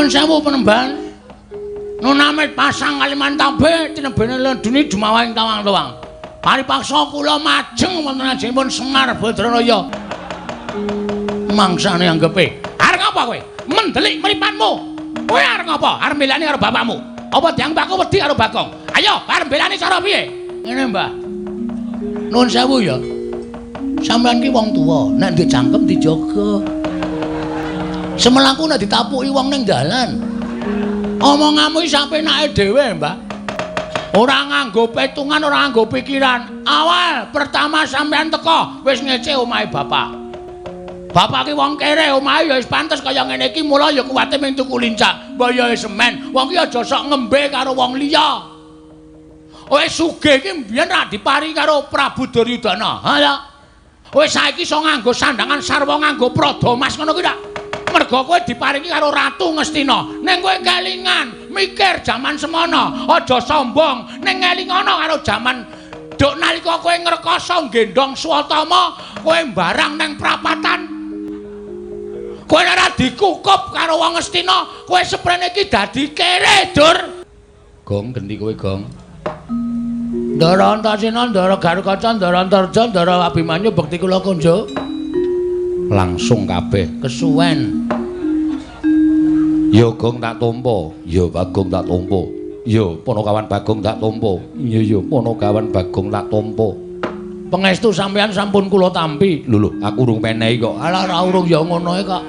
Nuwun sewu penemban. Nunamit pasang Kalimantabe tinebene leduni dumawahing tawang-tawang. Paripaksa kula majeng wonten ajengipun Semar Badranaya. Mangsane anggepe. Arep ngapa kowe? Mendelik mripatmu. Kowe arep ngapa? Arep mbelani karo bapakmu. Apa dianggep aku wedi karo Bagong? Ayo, arep mbelani cara piye? Ngene, Mbah. Nuwun sewu ya. Sampeyan ki wong tuwa, nek ndek jangkem dijaga. Semelaku nek ditapuki wong ning dalan. Omonganmu iki sapenake dhewe, Mbah. Ora nganggo petungan, ora nganggo pikiran. Awal pertama sampeyan teko wis ngece omahe bapak. Bapak ki wong kere, omahe ya wis pantes kaya ngene iki, mula ya kuwate mung tuku lincak. Mbah ya semen. Wong ki aja sok ngembe karo wong liya. Wis sugih iki mbiyen ra dipari karo Prabu Duryudana. Ha ya. Wis saiki iso nganggo sandangan sarwa nganggo prada mas ngono kuwi ta? Mergo kowe diparingi karo Ratu Ngastina. Ning kowe kelingan, mikir jaman semono, aja sombong. Ning ngelingono karo jaman duk nalika kowe ngrekoso nggendhong Swatama, kowe mbarang ning prapatan. Kowe ora dikukup karo wong Ngastina, kowe seprene iki dadi kere, Dur. Gong genti kowe, Gong. Ndara Antasena, Ndara Garukaca, Ndara Antarja, Ndara Abimanyu bekti kula kunjuk. Langsung kabeh kesuwen. Ya Gong tak tampa, ya Bagong tak tampa. Ya Panakawan Bagong tak tampa. Iya ya Panakawan Bagong tak tampa. Pangestu sampeyan sampun kula tampi. Lho lho, aku urung menehi kok. Alah ora urung ya ngono kok.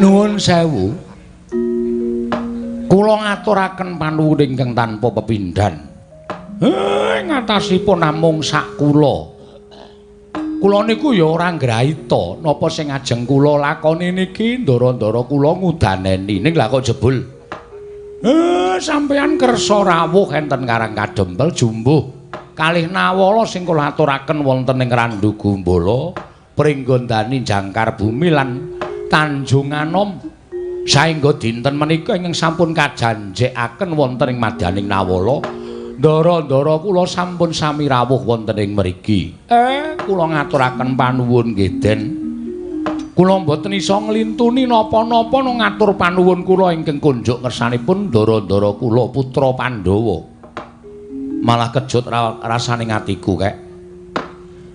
Nuwun sewu. Kula ngaturaken panuwun ingkang tanpa pepindhan. Ngatasipun namung sak kula. Kula niku ya ora ngraita napa sing ajeng kula lakoni niki ndara-ndara kula ngudaneni. Ning lha kok jebul. Sampeyan kersa rawuh enten Karang Kadempel jumbuh kalih nawala sing kula aturaken wonten ing Randu Gumbala, Pringgondani Jangkar Bumi lan Tanjung Anom. Saengga dinten menika ingkang sampun kajanjekaken wonten ing madyaning nawala, ndara-ndara kula sampun sami rawuh wonten ing mriki. Kula ngaturaken panuwun nggih, Den. Kula mboten iso nglintuni napa-napa ngatur panuwun kula ingkang kunjuk ngersanipun ndara-ndara kula putra Pandhawa. Malah kejut rasane atiku kek.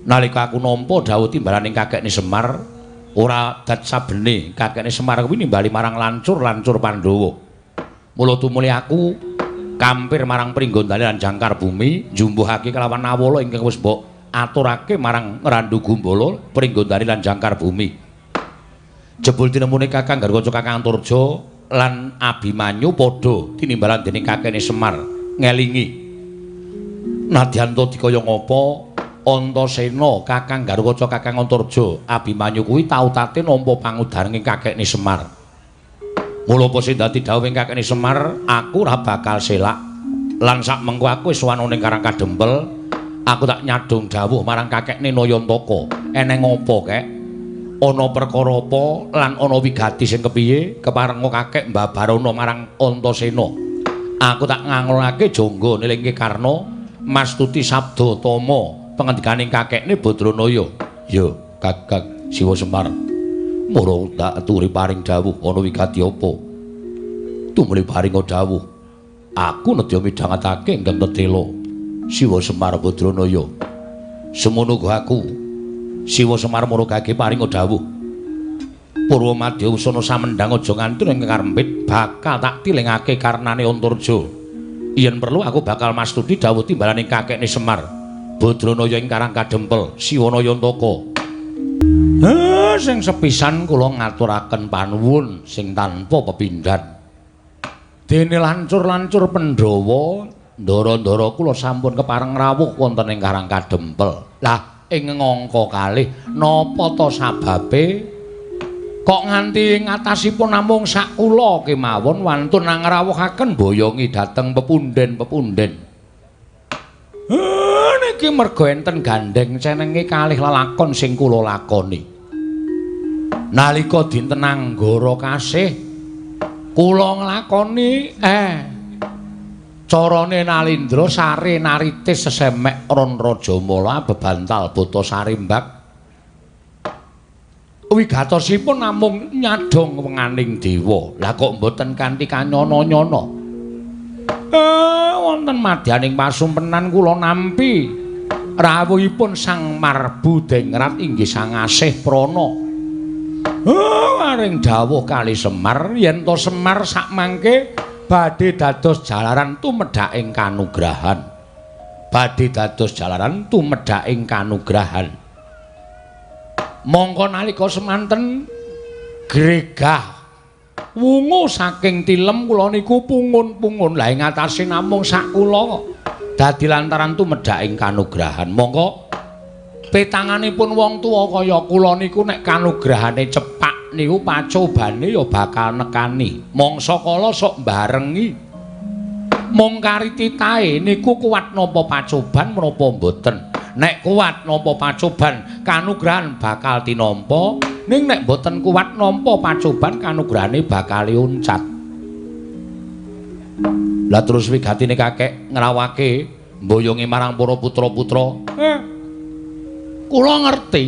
Nalika aku nampa dawuh timbalaning kakekne Semar, ora dat sabene kakekne Semar kuwi nimbali marang lancur-lancur Pandhawa. Mula tumuli aku kampir marang Pringgondani lan Jangkar Bumi njumbuhake kelawan nawala ingkang wis mbok aturake marang Randu Gumbala, Pringgondani lan Jangkar Bumi. Jebul tinemune Kakang Garukaca, Kakang Antarja lan Abimanyu padha tinimbalan dening kakekne Semar ngelingi. Nadyan ta dikaya ngapa Antasena, Kakang Garukaca, Kakang Antarja, Abimanyu kuwi tau tate nampa pangudaring kakekne Semar. Mula apa sing dadi dawuhing kakekne Semar, aku ora bakal selak. Lan sak mengko aku wis sowan ning Karang Kadempel, aku tak nyadong dawuh marang kakekne Nayantaka. Eneng apa, Kek? Ana perkara apa lan ana wigati sing kepiye keparenga kakek mbabarana marang Antasena. Aku tak ngangolake jangga nilingke Karna mastuti sabda tama pengendikaning kakekne Badranaya. Ya, Kakang Siwa Semar. Mula tak aturi paring dawuh ana wigati apa? Tumuli paring dawuh. Aku nedya midhangetake ingkang tetela Siwa Semar Badranaya. Semono uga aku Siwa Semar murugake paring dawuh. Purwa madya usana samendhang aja nganti ing karempit bakal tak tilingake karnane Antarja. Yen perlu aku bakal mastuti dawuh timbalaning kakekne Semar Badranaya ing Karang Kadempel, Siwa Nayantaka. Sing sepisan kula ngaturaken panuwun sing tanpa pepindhan. Dene lancur-lancur Pandhawa, ndara-ndara kula sampun kepareng rawuh wonten ing Karang Kadempel. Lah ing ngangka kalih napa ta sababe kok nganti ngatasipun namung sak kula kemawon wantun ngrawuhaken boyongi dhateng pepunden-pepunden. Niki merga enten gandheng cenenge kalih lelakon sing kula lakoni. Nalika dinten Anggara kasih kula nglakoni carane Nalindra sare naritis sesemek ron Rajamala bebantal bata sarimbak. Wigatosipun namung nyadhong wenganing dewa. Lah kok mboten kanthi kanyana-nyana? Wonten madyaning pasumpenan kula nampi rawuhipun Sang Marbu Dengrat inggih Sang Asih Prana. Aring dawuh kali Semar yen to Semar sakmangke badhe dados jalaran tumedhaking kanugrahan. Badhe dados jalaran tumedhaking kanugrahan. Mongko nalika semanten gregah wungu saking tilem kula niku pungun-pungun. Lah ing atase namung sak kula kok dadi lantaran tumedhaking kanugrahan. Mongko petanganipun wong tuwa kaya kula niku nek kanugrahane cepak niku pacobane ya bakal nekani. Mangsa kala sok mbarengi. Mung kari titahe niku kuat napa pacoban menapa mboten. Nek kuat nampa pacoban kanugrahan bakal tinampa, ning nek mboten kuat nampa pacoban kanugrahane bakal uncat. Lah terus wigatine kakek ngrawake mboyongi marang para putra-putra. Kula ngerti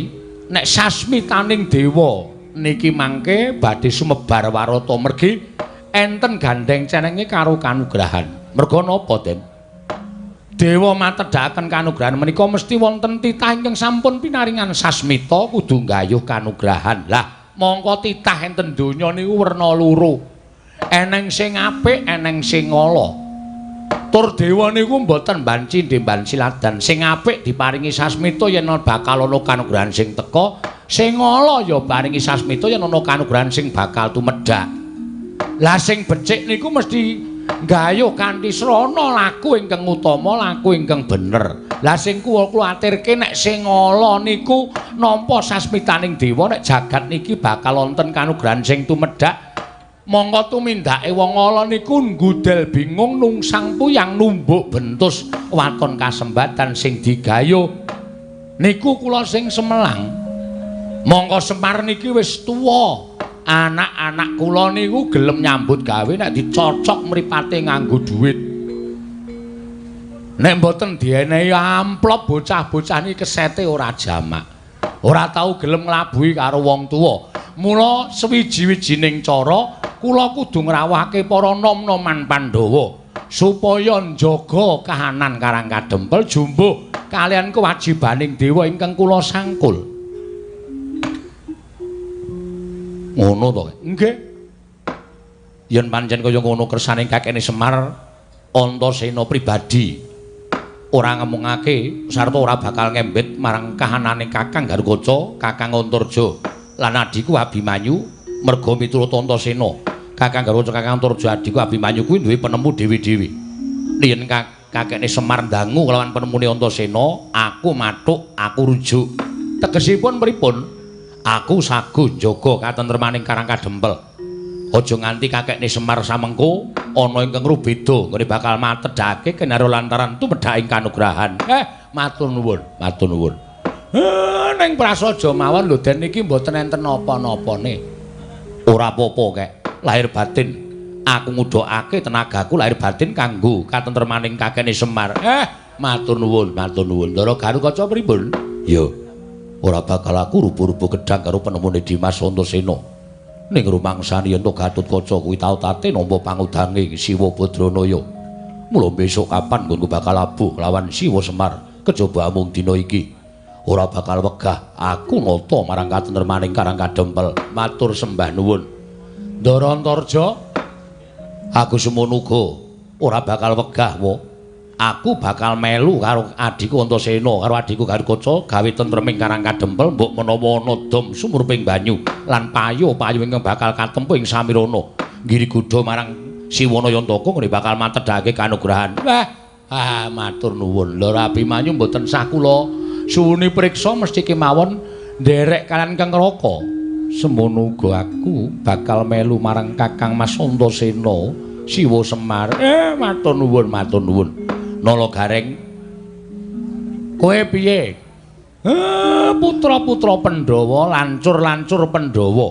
nek sasmitaning dewa niki mangke badhe sumebar warata mergi enten gandheng cenenge karo kanugrahan. Merga napa, Den? Dewa matedhakaken kanugrahan menika mesti wonten titah ingkang sampun pinaringan sasmita kudu nggayuh kanugrahan. Lah, mongko titah enten donya niku werna loro. Eneng sing apik, eneng sing ala. Tur dewa niku mboten banci ndemban siladan. Sing apik diparingi sasmita yen bakal ana kanugrahan sing teka, sing ala ya paringi sasmita yen ana kanugrahan sing bakal tumedhak. Lah sing becik niku mesti nggayuh kanthi srana laku ingkang utama, laku ingkang bener. Lah sing kula kuwatirke nek sing ala niku nampa sasmitaning dewa nek jagat niki bakal wonten kanugrahan sing tumedhak. Mongko tumindake wong ala niku nggudel bingung nungsang puyang numbuk bentus waton kasembatan sing digayuh. Niku kula sing semelang. Mongko Semar niki wis tuwa. Anak-anak kula niku gelem nyambut gawe nek dicocok mripate nganggo dhuwit. Nek mboten dienehi amplop bocah-bocah niki kesete ora jamak. Ora tau gelem nglabuhi karo wong tuwa. Mula sewiji-wijining cara kula kudu ngrawuhake para nom-noman Pandhawa supaya njaga kahanan Karang Kadempel jumbuh kaliyan kewajibaning dewa ingkang kula sangkul. Ngono to? Nggih. Yen pancen kaya ngono kersane kakene Semar Antasena pribadi ora ngemungake sarta ora bakal ngembet marang kahanane Kakang Garukaca, Kakang Antarja lan adhiku Abimanyu merga miturut Antasena. Kakang Garukaca, Kakang Antarja, adhiku Abimanyu kuwi duwe penemu dhewe-dhewe. Yen kakekne Semar ndangu kelawan penemune Antasena, aku mathuk, aku rujuk. Tegesipun pripun? Aku sago njaga katentremaning Karang Kadempel. Aja nganti kakekne Semar samengko ana ingkang rubeda nggone bakal matedhake kinarya lantaran tumedhaking kanugrahan. Matur nuwun, matur nuwun. Ning prasaja mawon lho Den niki mboten enten napa-napane. Ora apa-apa kek, lahir batin. Aku ngudhokake tenagaku lahir batin kanggo katentremaning kakekne Semar. Matur nuwun, matur nuwun. Ndara Garukaca pripun? Ya. Ora bakal aku rubuh-rubuh gedhang karo penemune Dimas Antasena. Ning rumangsane yen to Gatotkaca kuwi tau tate nampa pangudange Siwa Badranaya. Mula besok kapan nggonku bakal labuh lawan Siwa Semar kejaba amung dina iki. Ora bakal wegah aku nata marang katentremaning Karang Kadempel. Matur sembah nuwun. Ndara Antarja, aku semono uga ora bakal wegah wa. Aku bakal melu karo adhiku Antasena karo adhiku Garukaca gawe tentreming Karang Kadempel mbok menawa ana dom sumurping banyu lan payu-payu ingkang bakal katempuh ing samirana. Nggiri gudha marang Siwana Yantaka ngene bakal matedhake kanugrahan. Wah, matur nuwun. Lho Abimanyu mboten sah kula suwuni priksa mesti kemawon nderek kaliyan Kang Raka. Semono uga aku bakal melu marang Kakang Mas Antasena Siwa Semar. Matur nuwun, matur nuwun. Nala Gareng, kowe piye? Putra-putra Pandhawa, lancur-lancur Pandhawa.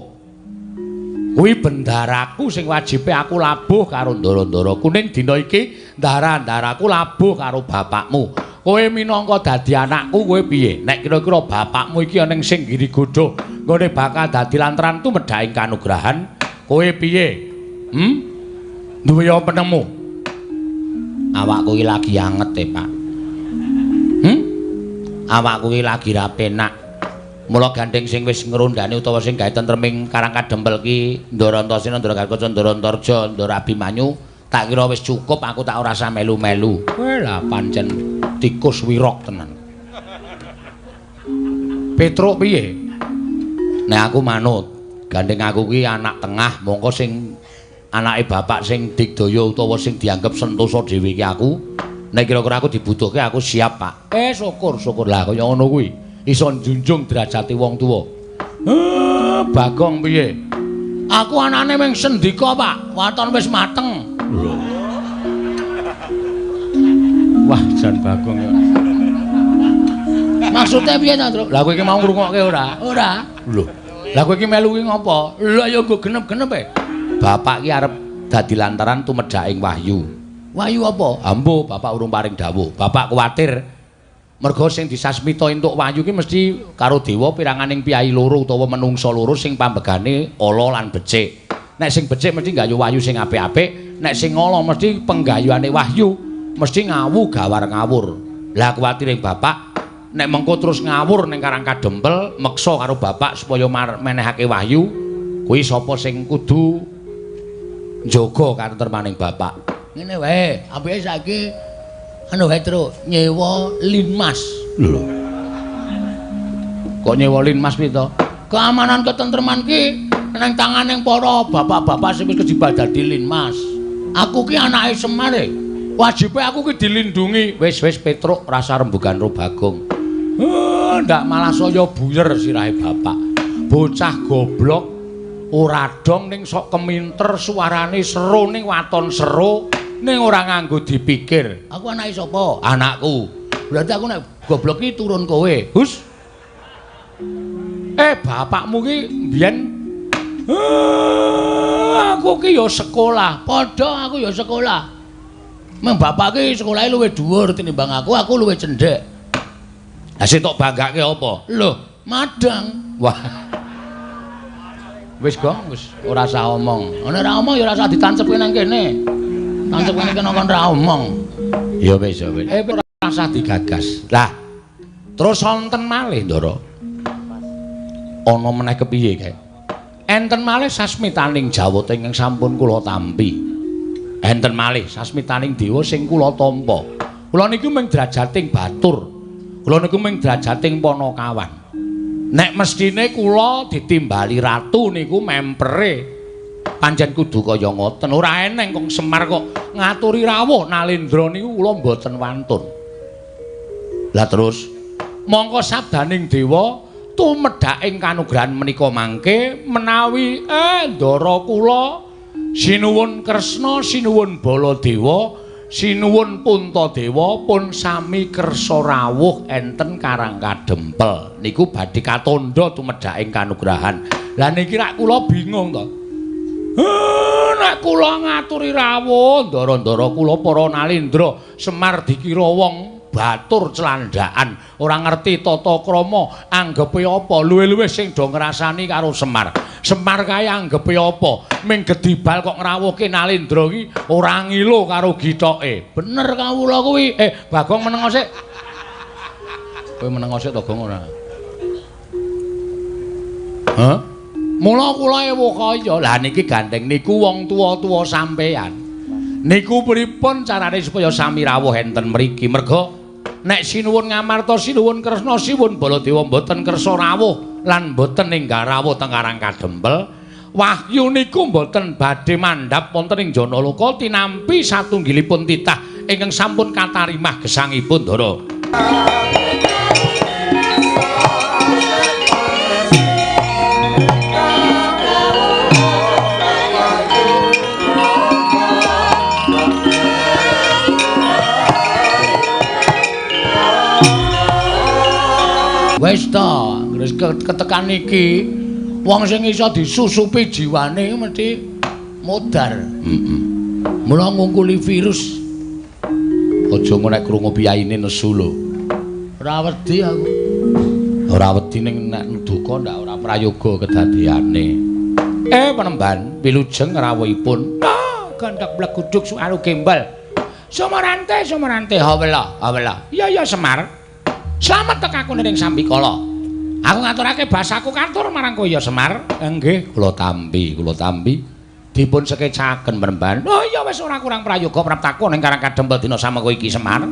Kuwi bendaraku sing wajibe aku labuh karo ndara-ndara. Kuning dina iki ndara-ndaraku labuh karo bapakmu. Kowe minangka dadi anakku kowe piye? Nek kira-kira bapakmu iki ana sing ngiri godha nggone bakal dadi lantaran tumedhaking kanugrahan. Kowe piye? Duwe apa penemu? Awakku iki lagi anget e, Pak. Awakku iki lagi ra penak. Mula gandeng sing wis ngrondani utawa sing gawe tentreming Karang Kadempel ki Ndara Antasena, Ndara Gatotkaca, Ndara Antarja, Ndara Abimanyu, tak kira wis cukup aku tak ora usah melu-melu. Kowe lah pancen tikus wirok tenan. Petruk piye? Nek aku manut, gandeng aku ki anak tengah, mongko sing anake bapak sing digdaya utawa sing dianggep sentosa dhewe iki aku. Nek kira-kira aku dibutuhke aku siap, Pak. Syukur, syukur lah kaya ngono kuwi. Iso njunjung derajate wong tuwa. Bagong piye? Aku anane mung sendika, Pak. Waton wis mateng. Lho. Wah, jan Bagong ya. Maksudnya piye ta, Truk? Lah kowe iki mau ngrungokke ora? Ora. Lho. Lah kowe iki melu ki ngopo? Lah ya nggo genep-genep e. Bapak ki arep dadi lantaran tumedhaking wahyu. Wahyu apa? Ambo, bapak urung paring dawuh. Bapak kuwatir mergo sing disasmita entuk wahyu ki mesti karo dewa piranganing piyai loro utawa menungsa loro sing pambegane ala lan becik. Nek sing becik mesti nggayuh wahyu sing apik-apik, nek sing ala mesti penggayuhane wahyu mesti ngawu gawar ngawur. Lah kuwatire bapak nek mengko terus ngawur ning Karang Kadempel meksa karo bapak supaya menehake wahyu, kuwi sapa sing kudu njaga katentremaning bapak. Ngene wae, apike saiki anu wae Truk, nyewa linmas. Lho. Kok nyewa linmas piye to? Keamanan ketentreman ki nang tangane para bapak-bapak sing wis kejebak dadi linmas. Aku ki anake Semar e. Wajibe aku ki dilindungi. Wis wis Petruk rasa rembugan ro Bagong. Ndak malah saya buyer sirahe bapak. Bocah goblok ora dong ning sok keminter suarane seru ning waton seru ning ora nganggo dipikir. Aku anake sapa? Anakku. Berarti aku nek goblok ki turun kowe. Hus. Bapakmu ki mbiyen aku ki ya sekolah. Padha aku ya sekolah. Meng bapak ki sekolahe luwih dhuwur tinimbang aku, aku luwih cendhek. Lah sing tok banggake apa? Lho, madang. Wah. Wis Gong, wis ora usah omong. Nek ora omong ya ora usah ditancepke nang kene. Tancepke kene kon ora omong. Ya wis, ya wis. Ora usah digagas. Lah, terus wonten malih, Ndara. Ana meneh kepiye kae? Enten malih sasmitaning Jawata ingkang sampun kula tampi. Enten malih sasmitaning dewa sing kula tampa. Kula niku mung drajating batur. Kula niku mung drajating panakawan. Nek mestine kula ditimbali ratu niku mempere pancen kudu kaya ngoten. Ora eneng kong Semar kok ngaturi rawuh Nalendra niku kula mboten wantun. Lah terus mongko sabdaning dewa tumedhaking kanugrahan menika mangke menawi ndara kula sinuwun Kresna, sinuwun Baladewa, sinuwun Puntadewa pun sami kersa rawuh enten Karang Kadempel niku badhe katandha tumedhaking kanugrahan. Lah niki rak kula bingung to. Nek kula ngaturi rawuh ndara-ndara kula para Nalendra Semar dikira wong batur celandaan, ora ngerti tata krama, anggepe apa, luwih-luwih sing do ngrasani karo Semar. Semar kae anggepe apa? Ming gedibal kok ngrawuhke Nalendra iki ora ngilo karo githoke. Bener kawula kuwi. Bagong meneng sik. Kowe meneng sik to, Gong, ora? Hah? Mula kula ewuh kaya. Lah niki gandeng niku wong tuwa-tuwa sampeyan. Niku pripun carane supaya sami rawuh enten mriki? Merga nek sinuwun Ngamarta, sinuwun Kresna, sinuwun Baladewa mboten kersa rawuh lan mboten enggal rawuh teng Karang Kadempel, wahyu niku mboten badhe mandhap wonten ing Janaloka tinampi satunggilipun titah ingkang sampun katarimah gesangipun, Ndara. Wis ta, wis ketekan iki wong sing iso disusupi jiwane mesti modar. Heeh. Mula ngungkuli virus. Aja ngono nek krungu piyaine nesu lho. Ora wedi aku. Ora wedi ning nek duka ndak ora prayoga kedadeane. Penemban wilujeng rawuhipun. Ah, gandhak bleguduk sualu gembal. Sumarante, Sumarante, hawela, hawela. Iya ya Semar. Slamet tekaku ning sambikala. Aku ngaturake basaku katur marang kowe ya Semar. Nggih, kula tampi, kula tampi. Dipun sekecaken penemban. Oh iya wis ora kurang prayoga praptaku ning Karang Kadempel dina samengko iki Semar.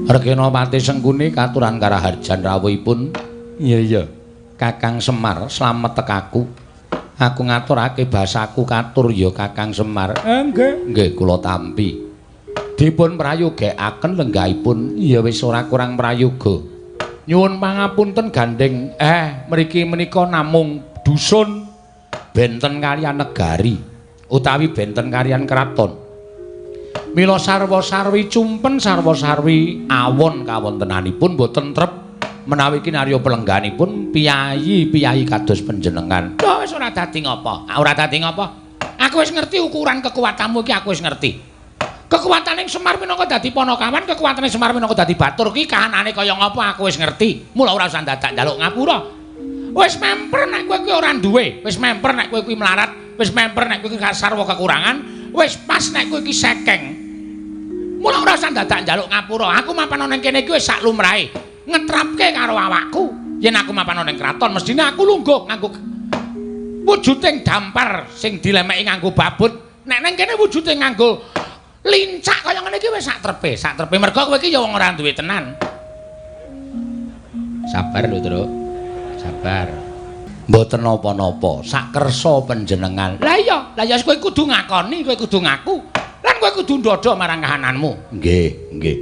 Regenapati Sengkuni katuran karaharjan rawuhipun. Iya iya. Kakang Semar slamet tekaku. Aku ngaturake basaku katur ya Kakang Semar. Nggih, nggih kula tampi. Dipun prayogekaken lenggahipun. Ya wis ora kurang prayoga. Nyuwun pangapunten gandeng. Mriki menika namung dusun benten kaliyan negari utawi benten kaliyan kraton. Mila sarwa-sarwi cumpen sarwa-sarwi awon kawontenanipun boten trep menawi kinarya pelengganipun piyayi-piyayi kados panjenengan. Lho wis ora dadi ngapa? Ora dadi ngapa? Aku wis ngerti ukuran kekuatanmu iki, aku wis ngerti. Kekuatane Semar minangka dadi panakawan, kekuatane Semar minangka dadi batur ki kahanane kaya ngapa aku wis ngerti. Mula ora usah dadak njaluk ngapura. Wis memper nek kowe kuwi ora duwe, wis memper nek kowe kuwi melarat, wis memper nek kowe kuwi sarwa kekurangan, wis pas nek kowe iki sekeng. Mula ora usah dadak njaluk ngapura. Aku mapan ana ning kene iki wis sak lumrahe. Ngetrapke karo awakku. Yen aku mapan ana ning kraton mestine aku lungguh nganggo wujuding dampar sing dilemeki nganggo babut. Nek ning kene wujude nganggo lincak kaya ngene iki wis sak trepe, sak trepe. Mergo kowe iki ya wong ora duwe tenan. Sabar lho, Truk. Sabar. Mboten napa-napa, sak kersa panjenengan. Lah iya, lah ya kowe kudu ngakoni, kowe kudu ngaku. Lan kowe kudu ndodho marang kahananmu. Nggih, nggih.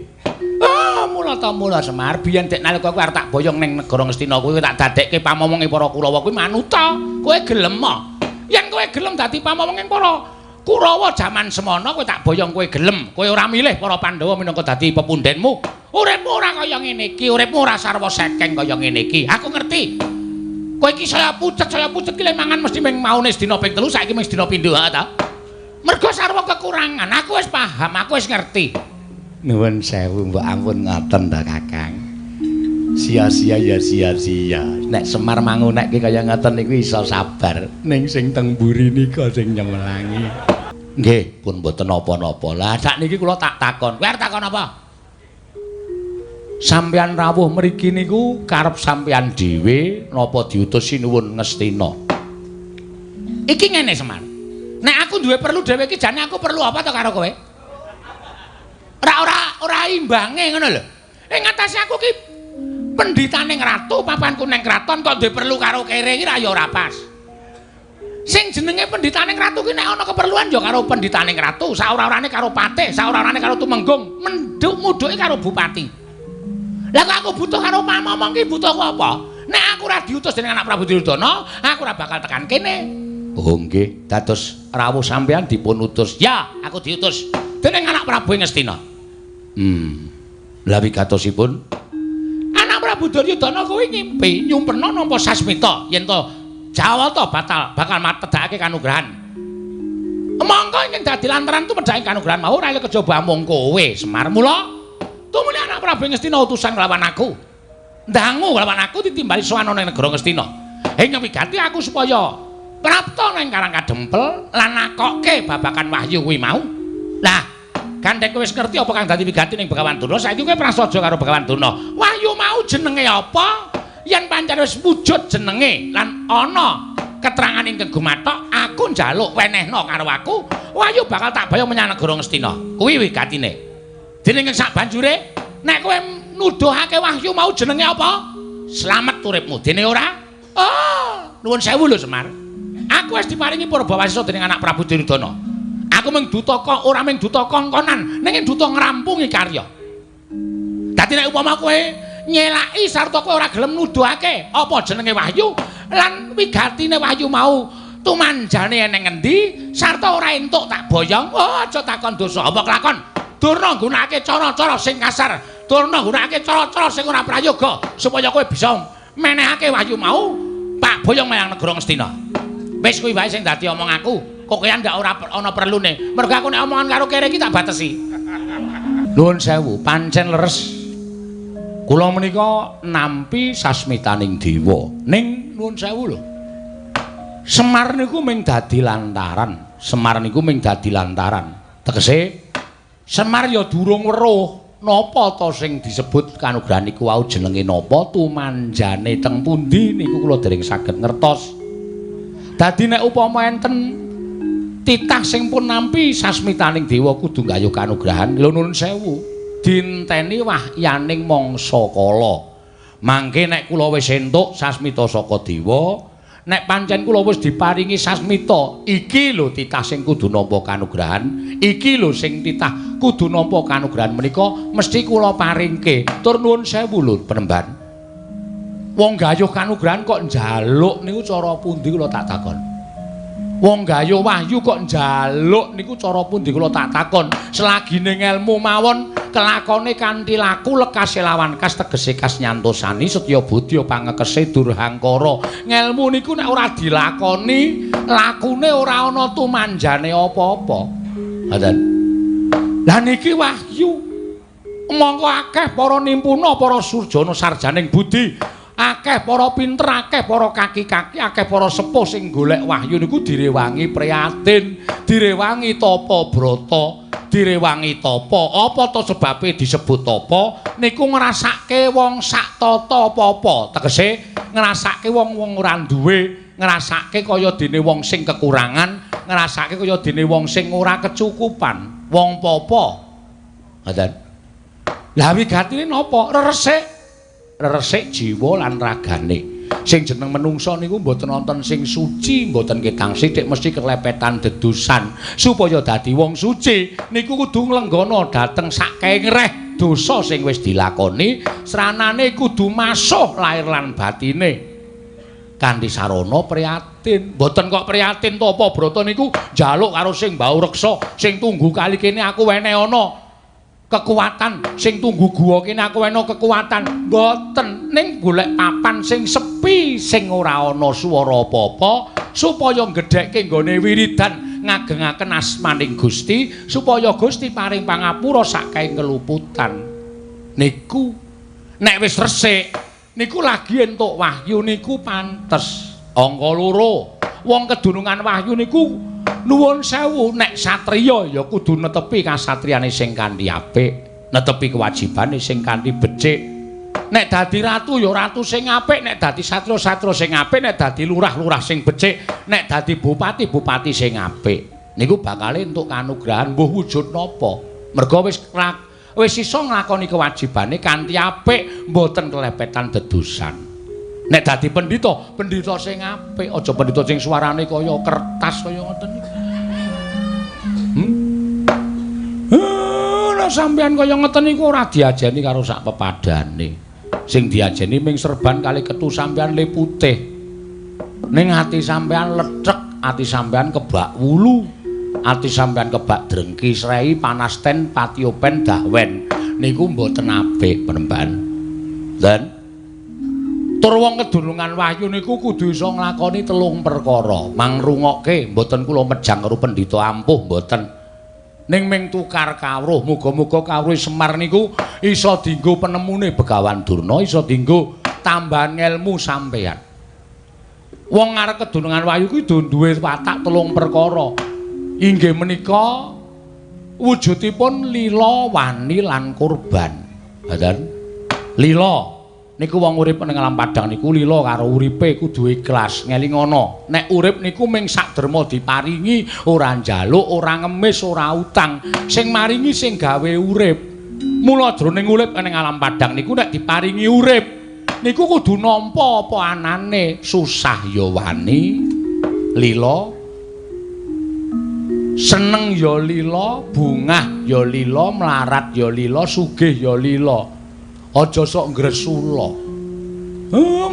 Ah, mula ta mula Semar, biyen dek nalika kowe arep tak boyong ning negara Ngastina kuwi tak dadekke pamomonge para Kurawa kuwi manuta. Kowe gelem ah? Yen kowe gelem dadi pamomonge para Kurawa jaman semono kowe tak boyong kowe gelem. Kowe ora milih para Pandhawa minangka dadi pepundenmu. Uripmu ora kaya ngene iki, uripmu ora sarwa sekeng kaya ngene iki. Aku ngerti. Kowe iki saya pucet ki le mangan mesti ming maune sedina ping 3, saiki ming sedina pindho ha ta. Mergo sarwa kekurangan, aku wis paham, aku wis ngerti. Nuwun sewu mbok ampun ngoten ta Kakang. Sia-sia ya sia-sia. Nek Semar mangunekke kaya ngoten niku iso sabar. Ning sing teng mburi nika sing nyemelangi. Nggih, pun mboten napa-napa. Lah sakniki kula tak takon. Kowe arep takon apa? Sampeyan rawuh mriki niku karep sampeyan dhewe napa diutus Sinuwun Ngastina? Iki ngene Semar. Nek aku duwe perlu dhewe iki jane aku perlu apa to karo kowe? Ora imbange ngono lho. Ing atase aku ki pendhitane ratu, papanku ning kraton kok duwe perlu karo kere iki ra ya ora pas. Sing jenenge pendhitane ratu ki nek ana keperluan ya karo pendhitane ratu, saora-orane karo patih, saora-orane karo tumenggung, menduk mudhuke karo bupati. Lah kok aku butuh karo pamomong ki butuhku apa? Nek aku ora diutus dening anak Prabu Duryudana, aku ora bakal tekan kene. Oh nggih, dados rawuh sampeyan dipun utus. Ya, aku diutus dening anak Prabu Ngastina. Lah wigatosipun anak Prabu Duryudana kuwi ngimpi nyumpena nampa sasmita yen to Jawata batal bakal matedhakake kanugrahan. Mongko ingkang dadi lantaran tumedhake kanugrahan mau ora kejaba amung kowe Semar. Mula tumuli anak Prabu Ngastina utusan nglawan aku. Ndangu nglawan aku ditimbali sowan ana ning negara Ngastina. Ing wigati aku supaya prapta nang Karang Kadempel lan nakokke babakan wahyu kuwi mau. Lah, gandeng kowe wis ngerti apa kang dadi wigati ning Begawan Durna, saiki kowe prasaja karo Begawan Durna. Wahyu mau jenenge apa? Yen pancen wis wujud jenenge lan ana keterangan ingkang gumathok, aku njaluk wenehna karo aku, wahyu bakal tak boyong menyang negara Ngastina. Kuwi wigatine. Dening ing sak banjure, nek kowe nuduhake wahyu mau jenenge apa? Slamet uripmu. Dene ora? Oh, nuwun sewu lho Semar. Aku wis diparingi purbawasisa dening anak Prabu Duryudana. Aku mung duta kok ora mung duta kongkonan, ning duta ngrampungi karya. Dadi nek upama kowe nyelaki sarta kowe ora gelem nuduhake apa jenenge wahyu lan wigatine wahyu mau tumanjane eneng endi sarta ora entuk tak boyong, oh aja takon dosa apa kelakon. Durna nggunakake cara-cara sing kasar, durna nggunakake cara-cara sing ora prayoga supaya kowe bisa menehake wahyu mau tak boyong menyang negara Ngastina. Wis kuwi wae sing dadi omong aku. Kokean ndak ora ana perlune. Mergo aku nek omongan karo kere iki tak batesi. Nuwun sewu, pancen leres. Kula menika nampi sasmitaning dewa. Ning nuwun sewu lho. Semar niku ming dadi lantaran. Semar niku ming dadi lantaran. Tegese Semar ya durung weruh napa ta sing disebut kanugrahan niku wau jenenge napa, tumanjane teng pundi niku kula dereng saged ngertos. Dadi nek upama enten titah sing pun nampi sasmitaning dewa kudu nggayuh kanugrahan, lho nuwun sewu, dinteni wahyaning mangsa kala. Mangke nek kula wis entuk sasmita saka dewa, nek pancen kula wis diparingi sasmita, iki lho titah sing kudu nampa kanugrahan, iki lho sing titah kudu nampa kanugrahan menika mesti kula paringke. Tur nuwun sewu lho penemban. Wong gayuh kanugrahan kok njaluk niku cara pundi kula tak takon. Wong gayuh wahyu kok njaluk niku cara pundi kula tak takon. Selagine ngelmu mawon kelakone kanthi laku lekase lawan kas tegese kas nyantosani setya budya pangekese durhangkara. Ngelmu niku nek ora dilakoni, lakune ora ana tumanjane apa-apa. Ngoten. Lah niki wahyu. Mongko akeh para nimpuna, para surjana sarjaning budi, akeh para pinter, akeh para kaki-kaki, akeh para sepuh sing golek wahyu niku direwangi prihatin, direwangi tapa brata, direwangi tapa. Apa to sebabe disebut tapa? Niku ngrasake wong sak tata apa-apa. Tegese ngrasake wong-wong ora duwe, ngrasake kaya dene wong sing kekurangan, ngrasake kaya dene wong sing ora kecukupan, wong papa. Ngoten. Lah wigatine napa? Reresik. Reresik jiwa lan ragane. Sing jeneng menungsa niku mboten wonten sing suci, mboten ketang sithik mesti kelepetan dedusan. Supaya dadi wong suci niku kudu nglenggana dhateng saking reh dosa sing wis dilakoni, sranane kudu masuh lahir lan batine. Kanthi sarana prihatin. Mboten kok prihatin tapa brata niku njaluk karo sing mbau reksa, sing tunggu kali kene aku wene ana kekuatan, sing tunggu guwa kene aku wena kekuatan. Mboten, ning golek papan sing sepi, sing ora ana swara apa-apa, supaya nggedhekke nggone wiridan ngagengaken asmaning Gusti, supaya Gusti paring pangapura saking keluputan. Niku nek wis resik niku lagi entuk wahyu niku pantes. Angka loro, wong kedunungan wahyu niku nuwun sewu, nek satriya ya kudu netepi kasatriyane sing kanthi apik, netepi kewajibane sing kanthi becik. Nek dadi ratu ya ratu sing apik, nek dadi satriya satriya sing apik, nek dadi lurah lurah sing becik, nek dadi bupati bupati sing apik. Niku bakale entuk kanugrahan mbuh wujud napa. Merga wis iso nglakoni kewajibane kanthi apik, mboten kelepetan dedusan. Nek dadi pendhita, pendhita sing apik, aja pendhita sing suarane kaya kertas kaya ngoten niku. Lah sampean kaya ngoten niku ora diajeni karo sak pepadane. Sing diajeni ming serban kali ketu sampean le putih. Ning ati sampean lethek, ati sampean kebak wulu, ati sampean kebak drengki srei panasten patiopen dahwen. Niku mboten apik penemban. Dan tur wong kedunungan wahyu niku kudu iso nglakoni telung perkara. Mangrungokke mboten kula mejang karo pendhita ampuh mboten. Ning ming tukar kawruh, muga-muga kawruh Semar niku iso dienggo penemune Begawan Durna, iso dienggo tambahan ngelmu sampeyan. Wong arep kedunungan wahyu kuwi duwe watak telung perkara. Inggih menika wujudipun lila, wani lan kurban. Ngoten. Lila niku wong urip ning alam padhang niku lila karo uripe kudu ikhlas, ngelingono. Nek urip niku ming sak derma diparingi, ora njaluk, ora ngemis, ora utang. Sing maringi sing gawe urip. Mula jroning urip ning alam padhang niku nek diparingi urip niku kudu nampa apa anane, susah ya wani, lila, seneng ya lila, bungah ya lila, mlarat ya lila, sugih ya lila. Aja sok ngresula.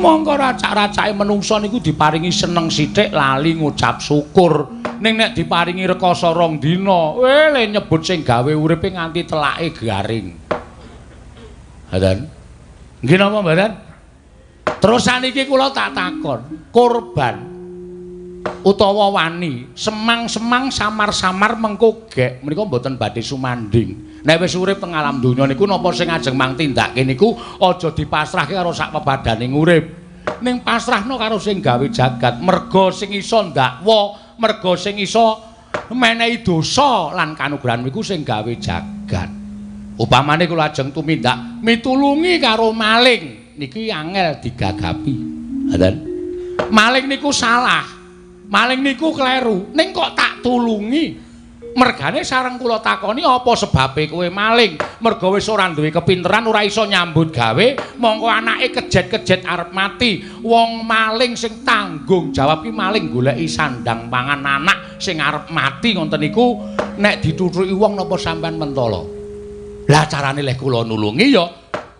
Mongko racak-racake menungsa niku diparingi seneng sithik lali ngucap syukur. Ning nek diparingi rekoso rong dina, le nyebut sing gawe uripe nganti telake garing. Ngoten. Nggih napa mboten? Terus saniki kula tak takon, korban utawa wani, semang-semang samar-samar mengko gek menika mboten badhe sumanding. Nek wis urip teng alam donya niku napa sing ajeng mang tindake niku aja dipasrahke karo sak pepadaning urip. Ning pasrahno karo sing gawe jagat, merga sing iso ndakwa, merga sing iso menehi dosa lan kanugrahan niku sing gawe jagat. Upamane kula ajeng tumindak mitulungi karo maling niki angel digagapi. Ngoten. Maling niku salah. Maling niku kleru. Ning kok tak tulungi? Mergane sareng kula takoni apa sebabe kowe maling? Merga wis ora duwe kepinteran, ora iso nyambut gawe, mongko anake kejet-kejet arep mati. Wong maling sing tanggung jawab ki maling goleki sandang pangan anak sing arep mati ngoten niku nek dituthuki wong napa sampean mentala? Lah carane leh kula nulungi ya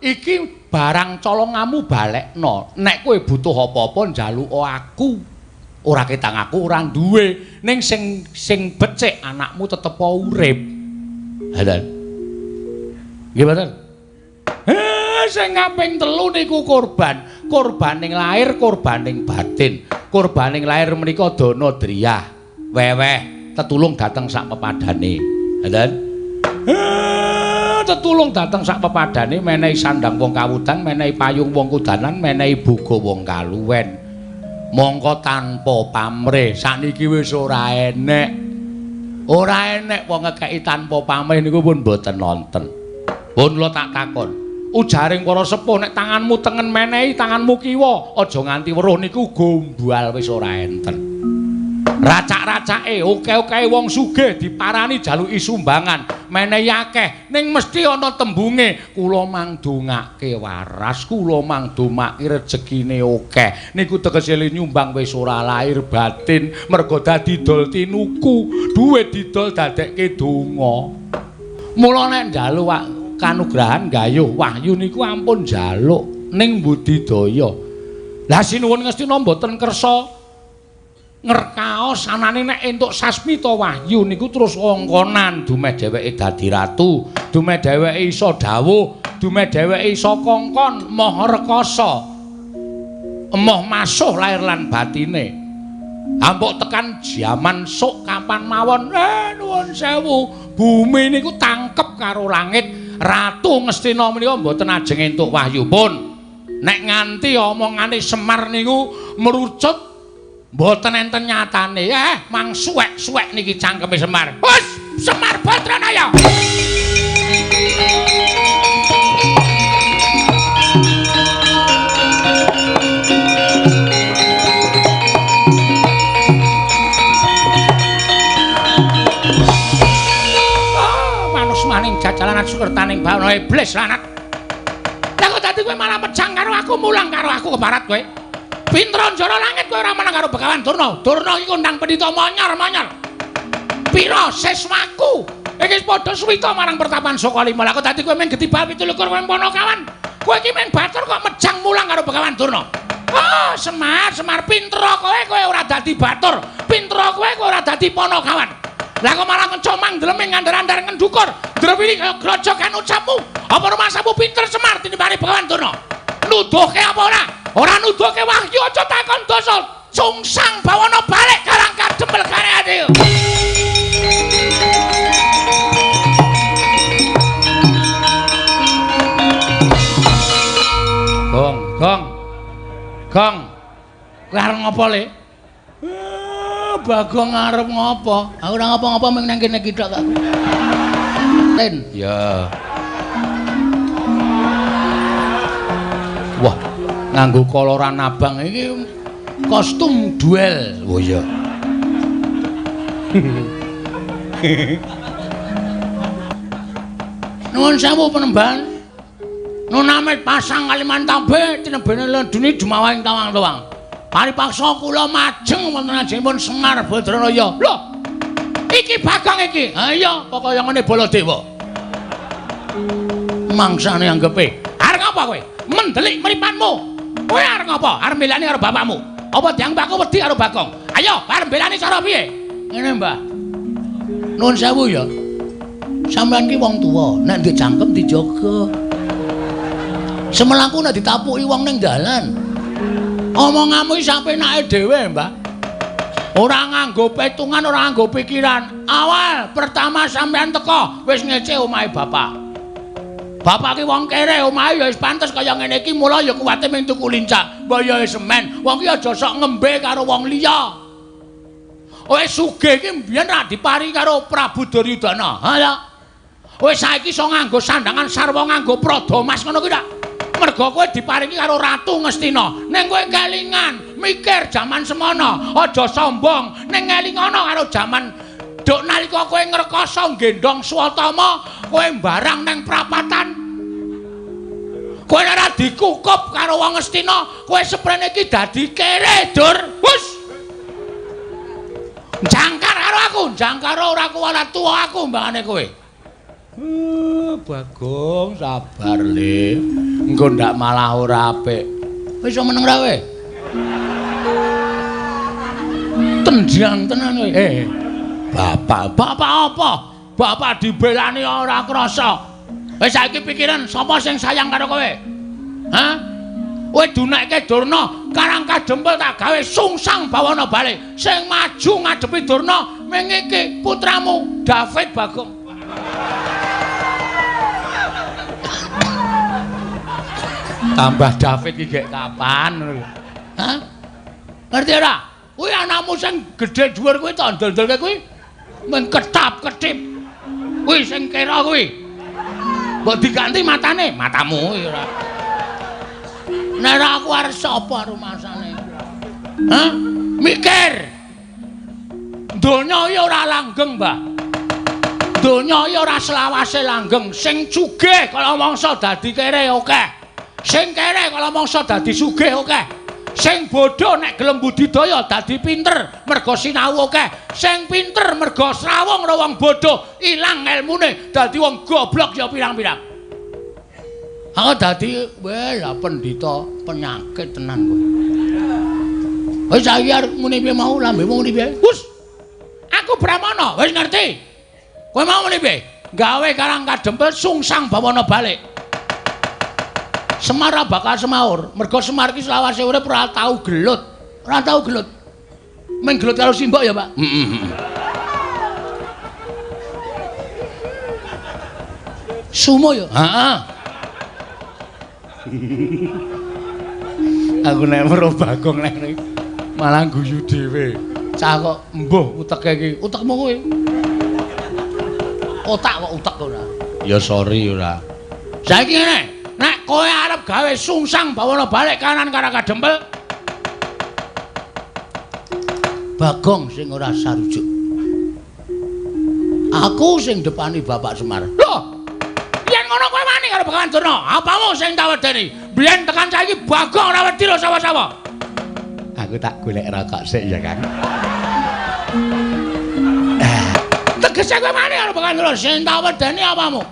iki barang colongamu balekno. Nek kowe butuh apa-apa njaluka aku. Ora ketang aku ora duwe, ning sing sing becik anakmu tetep urip. Ngoten. Nggih mboten? Sing kaping telu niku korban. Korbaning lahir, korbaning batin. Korbaning lahir menika dana driyah, weweh, tetulung dateng sak pepadane. Ngoten. Tetulung dateng sak pepadane, menehi sandang wong kawudan, menehi payung wong kudanan, menehi boga wong kaluwen. Mongko tanpa pamrih sakniki wis ora enek. Ora enek wong ngekeki tanpa pamrih niku pun mboten nonten. Pun kula tak takon. Ujaring para sepuh nek tanganmu tengen menehi tanganmu kiwa, aja nganti weruh niku gombal wis ora enten. Racak-racake oke-oke wong sugih diparani jaluki sumbangan, menehi akeh ning mesti ana tembunge kula mangdongake waras, kula mangdomake rejekine akeh. Niku tegese nyumbang wis ora lahir batin, merga dadi dol tinuku, duit didol dadekke donga. Mula nek njaluk kanugrahan gayuh wahyu niku ampun njaluk ning budidaya. Lah sinuwun Ngastina mboten kersa ngerkaos anane nek entuk sasmita wahyu niku terus kongkonan dumeh dheweke dadi ratu, dumeh dheweke iso dawuh, dumeh dheweke iso kongkon maha rekasa, emoh masuh lahir lan batine. Ampuk tekan jaman sok kapan mawon, nuwun sewu, bumi niku tangkep karo langit. Ratu Ngastina menika mboten ajeng entuk wahyu pun. Nek nganti omongane Semar niku merucut mboten enten nyatane. Mang suwek-suwek niki cangkeme Semar. Hus, Semar Badranaya. Oh, manus maning jajalanan sukertaning bawana iblis lanat. Lah kok dadi kowe malah mejang karo aku, mulang karo aku keparat kowe. Pinter njara langit kowe ora menang karo Begawan Durna. Durna iki kondang pendhita monyor-monyor. Pira siswaku? Iki padha suwita marang pertapan Sukalima. Lah kok dadi kowe mung getibal 27 kowe Panakawan. Kowe iki mung batur kok mejang mulang karo Begawan Durna. Oh, Semar, Semar pinter kowe, kowe ora dadi batur. Pinter kowe, kowe ora dadi Panakawan. Lah kok malah ngecomang ndleming ngandar-andar ngendukur. Drewili kaya grojogan ucapmu. Apa rumasamu pinter Semar tinimbane Begawan Durna? Nuduhke apa ora? Ora nuduhke wahyu aja takon dosa. Sungsang bawana balik karang kadempel gareane. Gong, gong. Gong. Kowe arep ngopo, Le? Bagong arep ngopo? Aku ora ngopo-ngopo mung nang kene iki tok aku. Ten. Ya. Wah, nganggo koloran abang iki kostum duel. Oh iya. Nuwun sewu penemban. Nunamit pasang Kalimantan tinebene lendune dumawahing tawang-tawang. Paripaksa kula majeng wonten ajengipun Semar Badranaya. Lho. Iki Bagong iki. Ha iya, pokoke ngene Baladewa. Mangsane anggepe. Arep ngapa kowe? Mendelik mripatmu. Kowe arep ngapa? Arep mbelani karo bapakmu. Apa dianggep aku wedi karo Bagong? Ayo, arep mbelani cara piye? Ngene, Mbah. Nuwun sewu ya. Sampeyan ki wong tuwa, nek ndek cangkem dijaga. Semelangku nek ditapuki wong ning dalan. Omonganmu iki sampe enake dhewe, Mbah. Ora nganggo petungan, ora nganggo pikiran. Awal pertama sampean teko wis ngece omahe bapak. Bapak ki wong kere, omahe ya wis pantes kaya ngene iki, mula ya kuwate mung tuku lincak. Mbok ya semen, wong ki aja sok ngembe karo wong liya. Wis sugih iki mbiyen ra diparingi karo Prabu Duryudana. Ha ya. Wis saiki iso nganggo sandangan sarwa nganggo prada mas ngono kuwi ta. Mergo kowe diparingi karo Ratu Ngastina. Ning kowe kelingan, mikir jaman semono, aja sombong. Ning ngelingono karo jaman duk nalika kowe ngrekoso nggendhong Swatama, kowe mbarang ning prapatan. Kowe ora dikukup karo wong Ngastina, kowe seprene iki dadi kere, Dur. Hus. Jangkar karo aku, jangkar ora kuwala tuwa aku mbangane kowe. Bagong sabar le. Engko ndak malah ora apik. Wis iso meneng ra kowe? Tenjang tenan kowe. Bapak, bapak apa? Bapak dibelani ora krasa. Wis saiki pikiran sapa sing sayang karo kowe? Hah? Kowe dunekke Durna, Karang Kadempel tak gawe sungsang bawana bali. Sing maju ngadepi Durna ming iki putramu David Bagong. Tambah David iki gek kapan ngono lho. Hah? Ngerti ora? Kuwi anakmu sing gedhe dhuwur kuwi tak ndol-ndolke kuwi mung ketap-ketip. Kuwi sing kira kuwi. Mbok diganti matane, matamu kuwi ora. Nek ora aku arep sapa rumasane? Hah? Mikir. Donya iki ora langgeng, Mbah. Donya iki ora selawase langgeng. Sing sugih kala mangsa dadi kere akeh. Sing kere kala mangsa dadi sugih akeh. Sing bodho nek gelem budidaya dadi pinter mergo sinau akeh. Sing pinter mergo srawung karo wong bodho ilang elmune dadi wong goblok ya pirang-pirang. Aku dadi weh lah pendhita penyakit tenan kowe. Wis saiki arep muni piye mau lambemu muni piye? Hus. Aku Brahmana, wis ngerti. Kowe mau muni piye? Gawe Karang Kadempel sungsang bawana balik. Semar bakal semaur, mergo Semar iki selawase urip ora tau gelut. Ora tau gelut. Mung gelut karo simbok ya, Pak. Heeh. Sumo ya? Heeh. Aku nek weruh Bagong nek malah guyu dhewe. Cah kok mbuh uteke iki. Utekmu kuwi. Otak kok utek ora. Ya sorry ora. Saiki ngene, nek kowe arep gawe sungsang bawana balik kanan Karang Kadempel, Bagong sing ora sarujuk. Aku sing depani Bapak Semar. Lho, yen ngono kowe wani karo Begawan Durna, apamu sing tak wedeni? Biyen tekan saiki Bagong ora wedi lho sapa-sapa. Aku tak golek rokok sik ya, Kang. Tegese kowe wani karo Begawan Durna, sing tak wedeni apamu?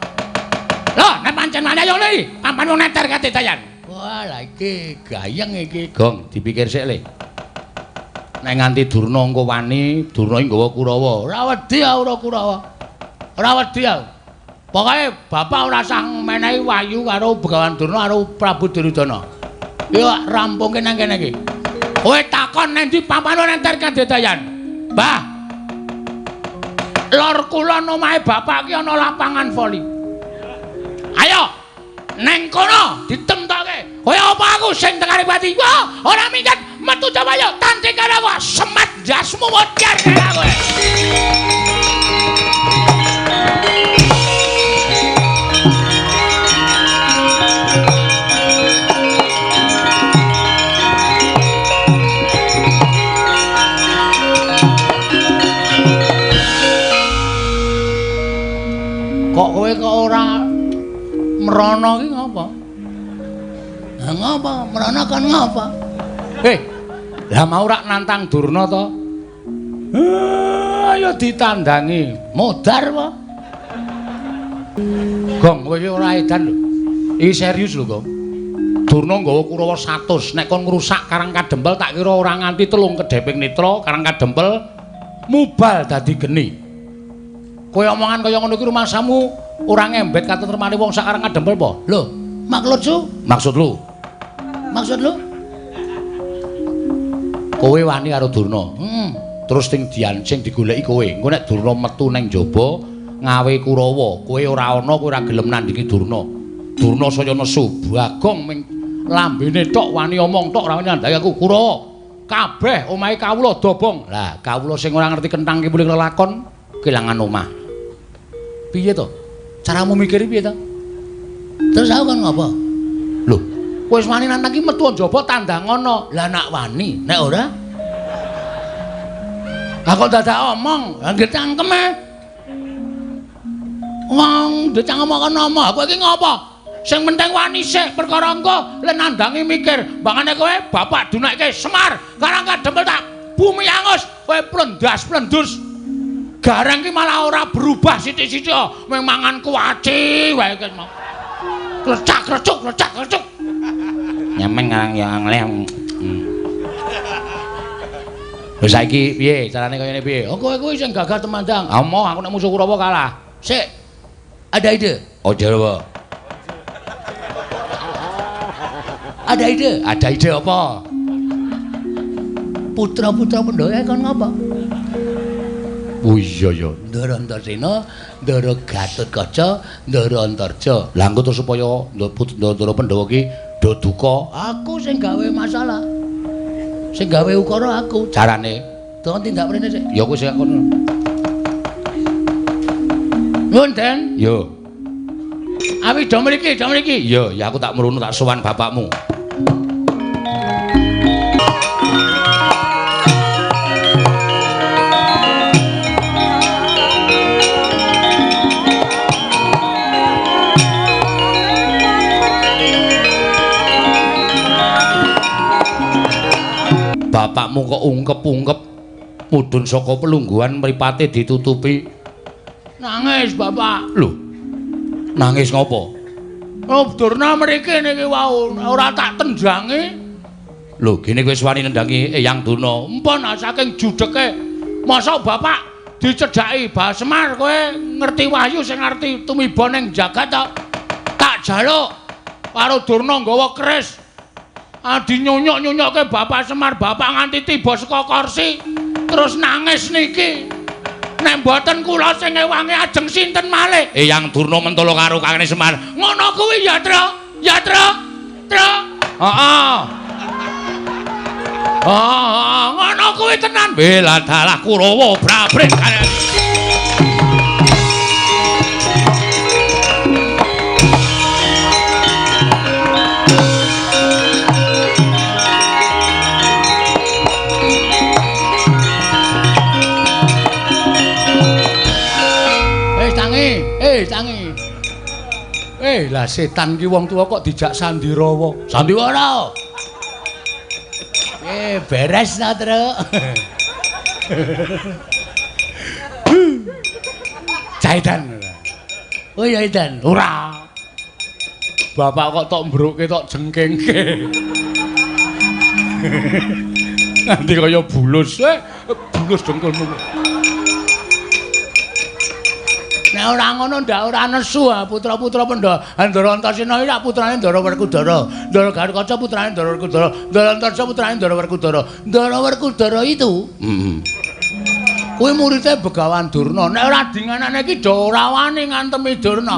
Lho, nek pancen wani ayo le, pampan wong neter kate dayan. Wah, lha iki gayeng iki, Gong, dipikir sik le. Nek nganti Durna engko wani, Durna iki nggawa Kurawa. Ora wedi aku ora Kurawa. Ora wedi aku. Pokoke bapak ora usah menehi wahyu karo Begawan Durna karo Prabu Duryudana. Yo rampungke nang kene iki. Kowe takon nang ndi pampane nenter kadedayan. Mbah. Lor kulon omahe bapak ki ana lapangan voli. Ayo neng kono ditemtoke. Kowe apa aku sing tekane pati? Wah, ora minggat metu coba yo tanding karo aku semat jasmu modar karo kowe. Kok kowe kok ora merono iki ngapa? Lah ngapa? Merono kan ngapa? Lah mau rak nantang Durna to? Ayo ditandangi. Modar apa? Gong, kowe iki ora edan lho. Iki serius lho, Gong. Durna nggawa Kurawa 100, nek kon ngrusak Karang Kadempel tak kira ora nganti 3 kedheping netra Karang Kadempel mubal dadi geni. Kowe omongan kaya ngono iki rumangsamu ora ngembet katentremane wong sak Karang Kadempel apa? Lho, maksud lu? Maksud lu? Maksud lu? Kowe wani karo Durna. Heeh. Terus sing diancing digoleki kowe. Engko nek Durna metu nang jaba ngawe Kurawa, kowe ora ana, kowe ora gelem nandingi Durna. Durna saya nesu, Bagong ming lambene tok wani omong tok ora wani nandhangi aku Kurawa. Kabeh omahe kawula dobong. Lah, kawula sing ora ngerti kenthang kipuling lelakon kelangan omah. Piye to? Caramu mikir piye to? Terus aku kon ngopo? Lho, kowe wis wani nantang ki metu njaba tandang ana. Lah nak wani, nek ora? Lah kok dadak omong, lah nggih cangkeme. Wong ndek cangkem kok ngomong, kowe iki ngopo? Sing penting wani sik perkara engko le nandangi mikir. Mbangane kowe bapak dunekke Semar, Karang Kadempel tak bumi angus, kowe plendas-plendus. Gareng ki malah ora berubah sithik-sithik, mung mangan kuaci wae ki mau. Klecak-klecuk, klecak-klecuk. Nyemen ngarang ya ngleh. Lho saiki piye carane kaya ngene piye? Oh kowe kuwi sing gagah temandang. Ah moh aku nek musuh Kurawa kalah. Sik. Ada ide. Ojo apa? Ada ide. Ada ide apa? Putra-putra Pandhawa kon ngopo? Oh iya ya. Ndara Antasena, Ndara Gatotkaca, Ndara Antarja. Lah engko terus supaya Ndara Pandhawa ki do duka, aku sing gawe masalah. Sing gawe ukara aku. Carane Don tindak mrene sik. Ya kowe sing kono. Nuwun, Den. Yo. Awi do mriki, do mriki. Yo, ya aku tak mrono tak sowan bapakmu. Bapakmu kok ungkep-ungkep mudhun saka pelungguhan mripate ditutupi. Nangis, Bapak. Lho. Nangis ngopo? Oh, Durna mriki niki wau ora tak tendangi. Lho, gene kowe wis wani nendangi Eyang Durna. Empun saking judheke. Mosok Bapak dicedhaki Bah Semar kowe ngerti wahyu sing ngerti tumiba ning jagat to. Tak jaluk karo Durna nggawa keris. Adi nyunyuk-nyunyukke Bapak Semar, Bapak nganti tiba saka kursi terus nangis niki. Nek mboten kula sing ngewangi ajeng sinten malih? Eyang Durna mentolo karo kakane Semar. Ngono kuwi ya, Tru. Ya, Tru. Tru. Heeh. Heeh, ngono kuwi tenan. Bela dalah Kurawa brabret. Tangi. Lah setan ki wong tuwa kok dijak sandirawa. Sandiwara. Beres ta, Truk. Caidan. Oh ya Idan. Ora. Bapak kok tok mbruke tok jengkengke. Nanti kaya bulus. Bulus dengkulmu. Nek ora ngono ndak ora nesu putra-putra Pandhawa. Ndara Antasena iki putrane Ndara Werkudara. Ndara Gatotkaca putrane Ndara Werkudara. Ndara Antarja putrane Ndara Werkudara. Ndara Werkudara itu kuwi muridé Begawan Durna. Nek ora dinganane iki do ora wani ngantemi Durna.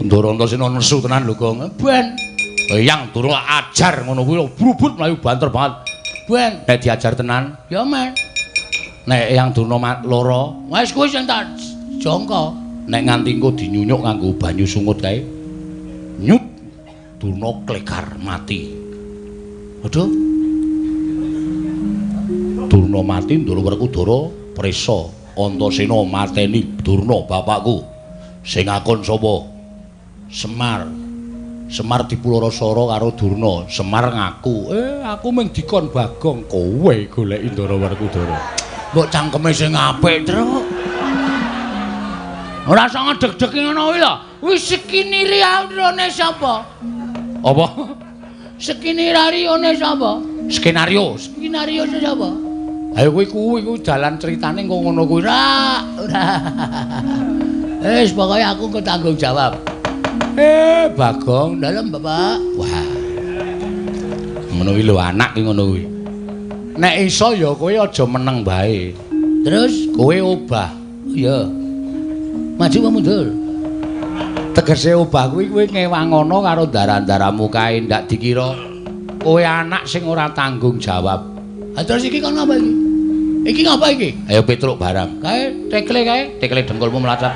Ndara Antasena nesu tenan lho, Gong. Ben Eyang Durna ajar ngono kuwi brubut mlayu banter banget. Ben nek diajar tenan ya men. Nek Eyang Durna lara, wis kuwi sing tak jangka. Nek nganti engko dinyunyuk nganggo banyu sungut kae. Nyut Durna klegar mati. Aduh. Durna mati, Ndara Werkudara prisa. Antasena mateni Durna bapakku. Sing ngakon sapa? Semar. Semar dipulara-sara karo Durna. Semar ngaku, aku mung dikon Bagong, kowe goleki Ndara Werkudara. Mbok cangkeme sing apik, Truk. Ora usah ngedeg-degi ngono kuwi lho. Wis skenario sapa? Apa? Skenario sapa? Skenario. Skenario sapa? Ayo kuwi kuwi kuwi jalan ceritane kok ngono kuwi. Ora, ora. Wis pokoke aku engko tanggung jawab. Bagong dalem, Bapak. Wah. Ngono kuwi lho anak ki ngono kuwi. Nek iso ya kowe aja meneng bae. Terus kowe obah. Iya. Maju apa mundur? Tegese obah kuwi kowe ngewangono karo ndara-ndaramu kae ndak dikira kowe anak sing ora tanggung jawab. Ha terus iki kon apa iki? Iki ngapa iki? Ayo Petruk barang. Kae tekle kae, tekle dengkulmu melacat.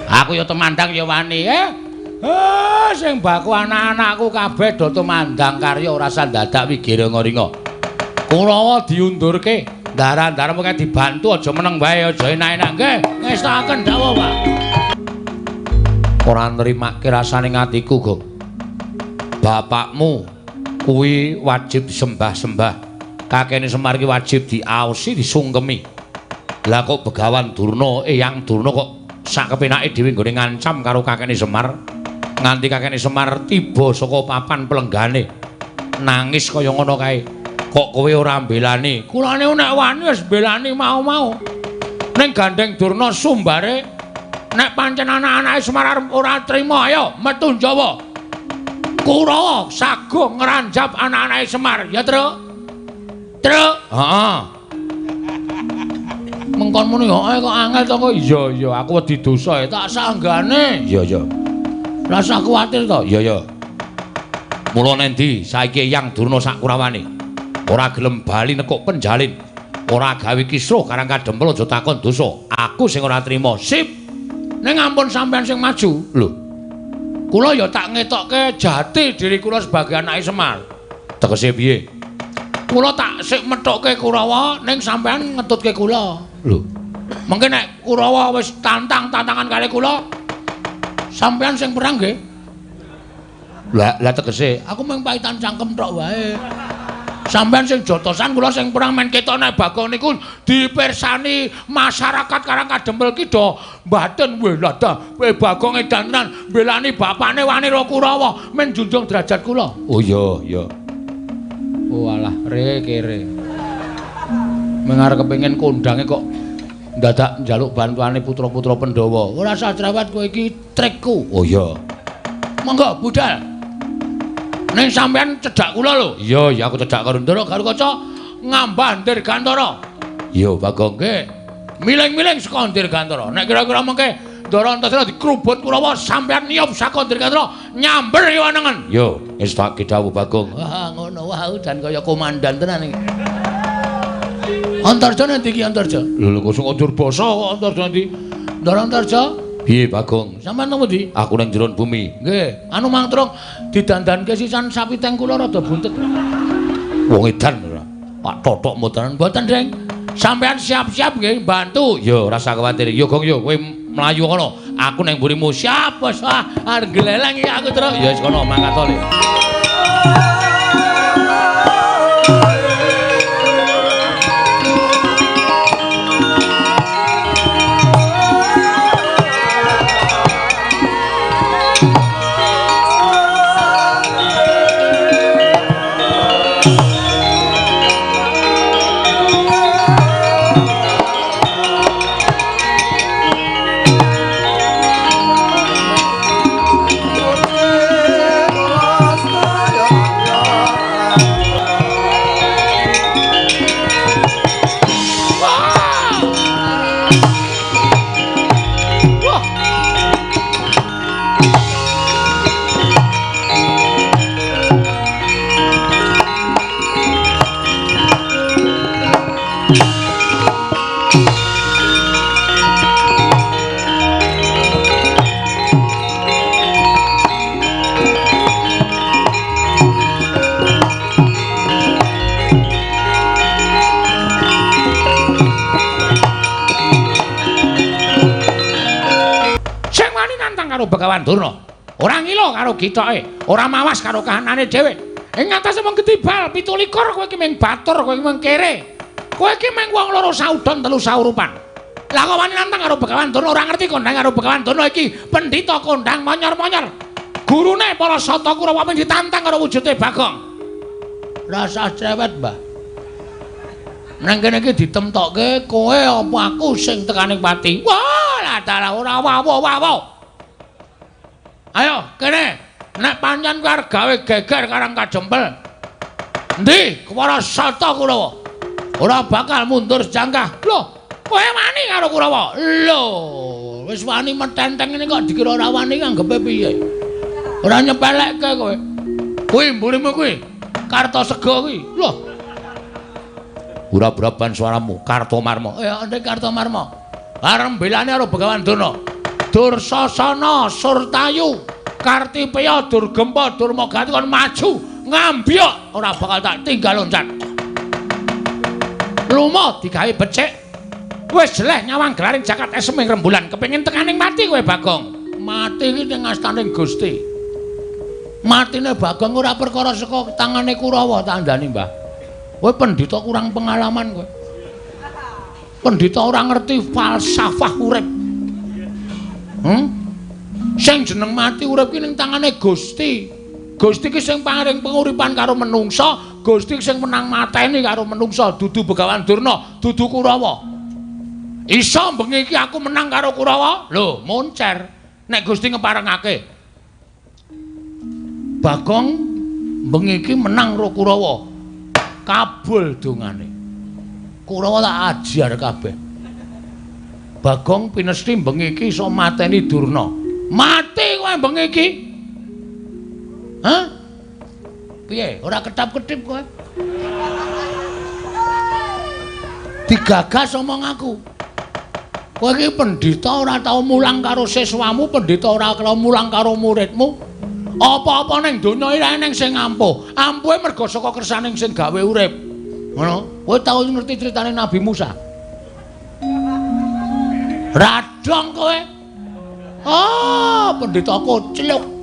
Aku ya temandang ya wani, eh. Sing baku anak-anakku kabeh do tumandang karya ora usah dadak wigiringa-ringa. Kurawa diundurke, ndara-ndara mung dibantu aja meneng wae, aja enak-enak nggih. Ngestakaken dawuh, Pak. Ora nrimake rasane atiku, Gong. Bapakmu kuwi wajib sembah-sembah. Kakene Semar ki wajib diaosi, disungkemi. Lah kok Begawan Durna, Eyang Durna kok sak kepenake dhewe nggone ngancam karo kakene Semar. Nganti kakene Semar tiba saka papan pelenggane. Nangis kaya ngono kae. Kok kowe ora mbelani? Kulane nek wani wis mbelani mau-mau. Ning gandeng Durna sumbare nek pancen anak-anake Semar ora trima, ayo metu Jawa. Kurawa sago ngranjap anak-anake Semar, ya, Truk? Truk. Heeh. Mengkon muni heeh kok angel to kok. Iya, iya, aku wedi dosa ya, tak sanggane. Iya, iya. Rasa kuwatir to? Iya, iya. Mula nendi saiki Eyang Durna sak Kurawane ora gelem bali nekuk penjalin, ora gawe kisruh Karang Kadempel aja takon dosa. Aku sing ora trima. Sip. Ning ampun sampean sing maju. Lho. Kula ya tak ngetokke jati diri kula sebagai anake Semar. Tegese piye? Kula tak sik methukke Kurawa ning sampean ngetutke kula. Lho. Mengke nek Kurawa wis tantang-tantangan kali kula, sampean sing perang nggih. Lah, lah tegese aku mung paitan cangkem tok wae. Sampean sing jotosan kula sing perang men ketok nek Bagong niku dipirsani masyarakat Karang Kadempel ki do mbaten weh lah ta kowe Bagong edan tenan mbelani bapane wani ro Kurawa men junjung derajat kula. Oh iya iya. Oh alah re kere. Mengarep kepengin kondange kok ndadak njaluk bantuane putra-putra Pandhawa. Ora usah cerewet kowe iki trikku. Oh iya. Monggo budal. Ning sampean cedhak kula lho. Iya, iya aku cedhak karo Ndara Garukaca ngambah Dirgantara. Iya, Bagong nggih. Miling-miling saka Dirgantara. Nek kira-kira mengke Ndara Antasena dikrubut Kurawa sampean niyup saka Dirgantara nyamber kiwanengen. Iya, wis tak dawuh Bagong. Wah, ngono wae dan kaya komandan tenan iki. Antarja nanti iki Antarja. Lho kok sing njur basa kok Antarja nanti. Ndara Antarja. Piye Bagong? Sampeyan nang pundi? Aku nang jero bumi. Nggih, anu Mang Truk didandanke sisan sapi teng kula rada buntet. Wong edan ora. Pak totok mboten. Mboten, Deng. Sampeyan siap-siap nggih bantu. Ya ora usah kuwatir. Ya Gong ya kowe mlayu kono. Aku nang mburimu. Siap, bos. Ah, arep gleleng iki aku, Truk. Ya wis kono mangkat to. Begawan Durna ora ngilo karo gitoke, ora mawas karo kahanane dhewe. Ing ngatasé mung ketibal 27 kowe iki mung batur, kowe iki mung kere. Kowe iki mung wong loro saudon telu saurupan. Lah kok wani nantang karo Begawan Durna ora ngerti kondang karo Begawan Durna iki pendhita kondang monyor-monyor. Gurune para Sata Kurawa mung ditantang karo wujude Bagong. Rasah cerewet, Mbah. Nang kene iki ditemtokke kowe apa aku sing tekane pati. Wah, lah dalah ora wawo-wawo. Ayo kene, nek pancen kowe arep gawe geger Karang Kadempel. Endi Kepara Sata Kurawa? Ora bakal mundur sejangkah. Lho, kowe wani karo Kurawa? Lho, wis wani metenteng ngene kok dikira ora wani anggepe piye? Ora nyepelekke kowe. Kuwi mburimu kuwi. Kartasega kuwi. Lho. Ora-braban suaramu, Kartomarma. Endi Kartomarma? Arep mbelani karo Begawan Durna. Dursasana, Surtayu, Kartipeya, Durgempa, Durmagati kon maju ngambyok ora bakal tak tinggal loncat. Lumo digawe becik. Wis jeleh nyawang gelaring jagat esem ing rembulan kepengin tekaning mati kowe Bagong. Mati iki ning astaning Gusti. Matine Bagong ora perkara saka tangane Kurawa tak andani, Mbah. Kowe pendhita kurang pengalaman kowe. Pendhita ora ngerti falsafah urip. Sing jeneng mati urip ki ning tangane Gusti. Gusti ki sing paring penguripan karo menungsa, Gusti sing menang mateni karo menungsa, dudu Begawan Durna, dudu Kurawa. Iso bengi iki aku menang karo Kurawa? Lho, moncer. Nek Gusti ngeparengake. Bagong bengi iki menang karo Kurawa. Kabul dongane. Kurawa tak ajar kabeh. Bagong pinesti bengi iki iso mateni Durna. Mati kowe bengi iki. Hah? Piye? Ora ketap-ketip kowe? Digagas omong aku. Kowe iki pendhita ora tau mulang karo siswamu, pendhita ora tau mulang karo muridmu. Apa-apa ning donya iki ora eneng sing ampuh. Ampuhe mergo saka kersaning sing gawe urip. Ngono. Kowe tau ngerti critane Nabi Musa? Radong kowe. Ah, pendhita kocluk.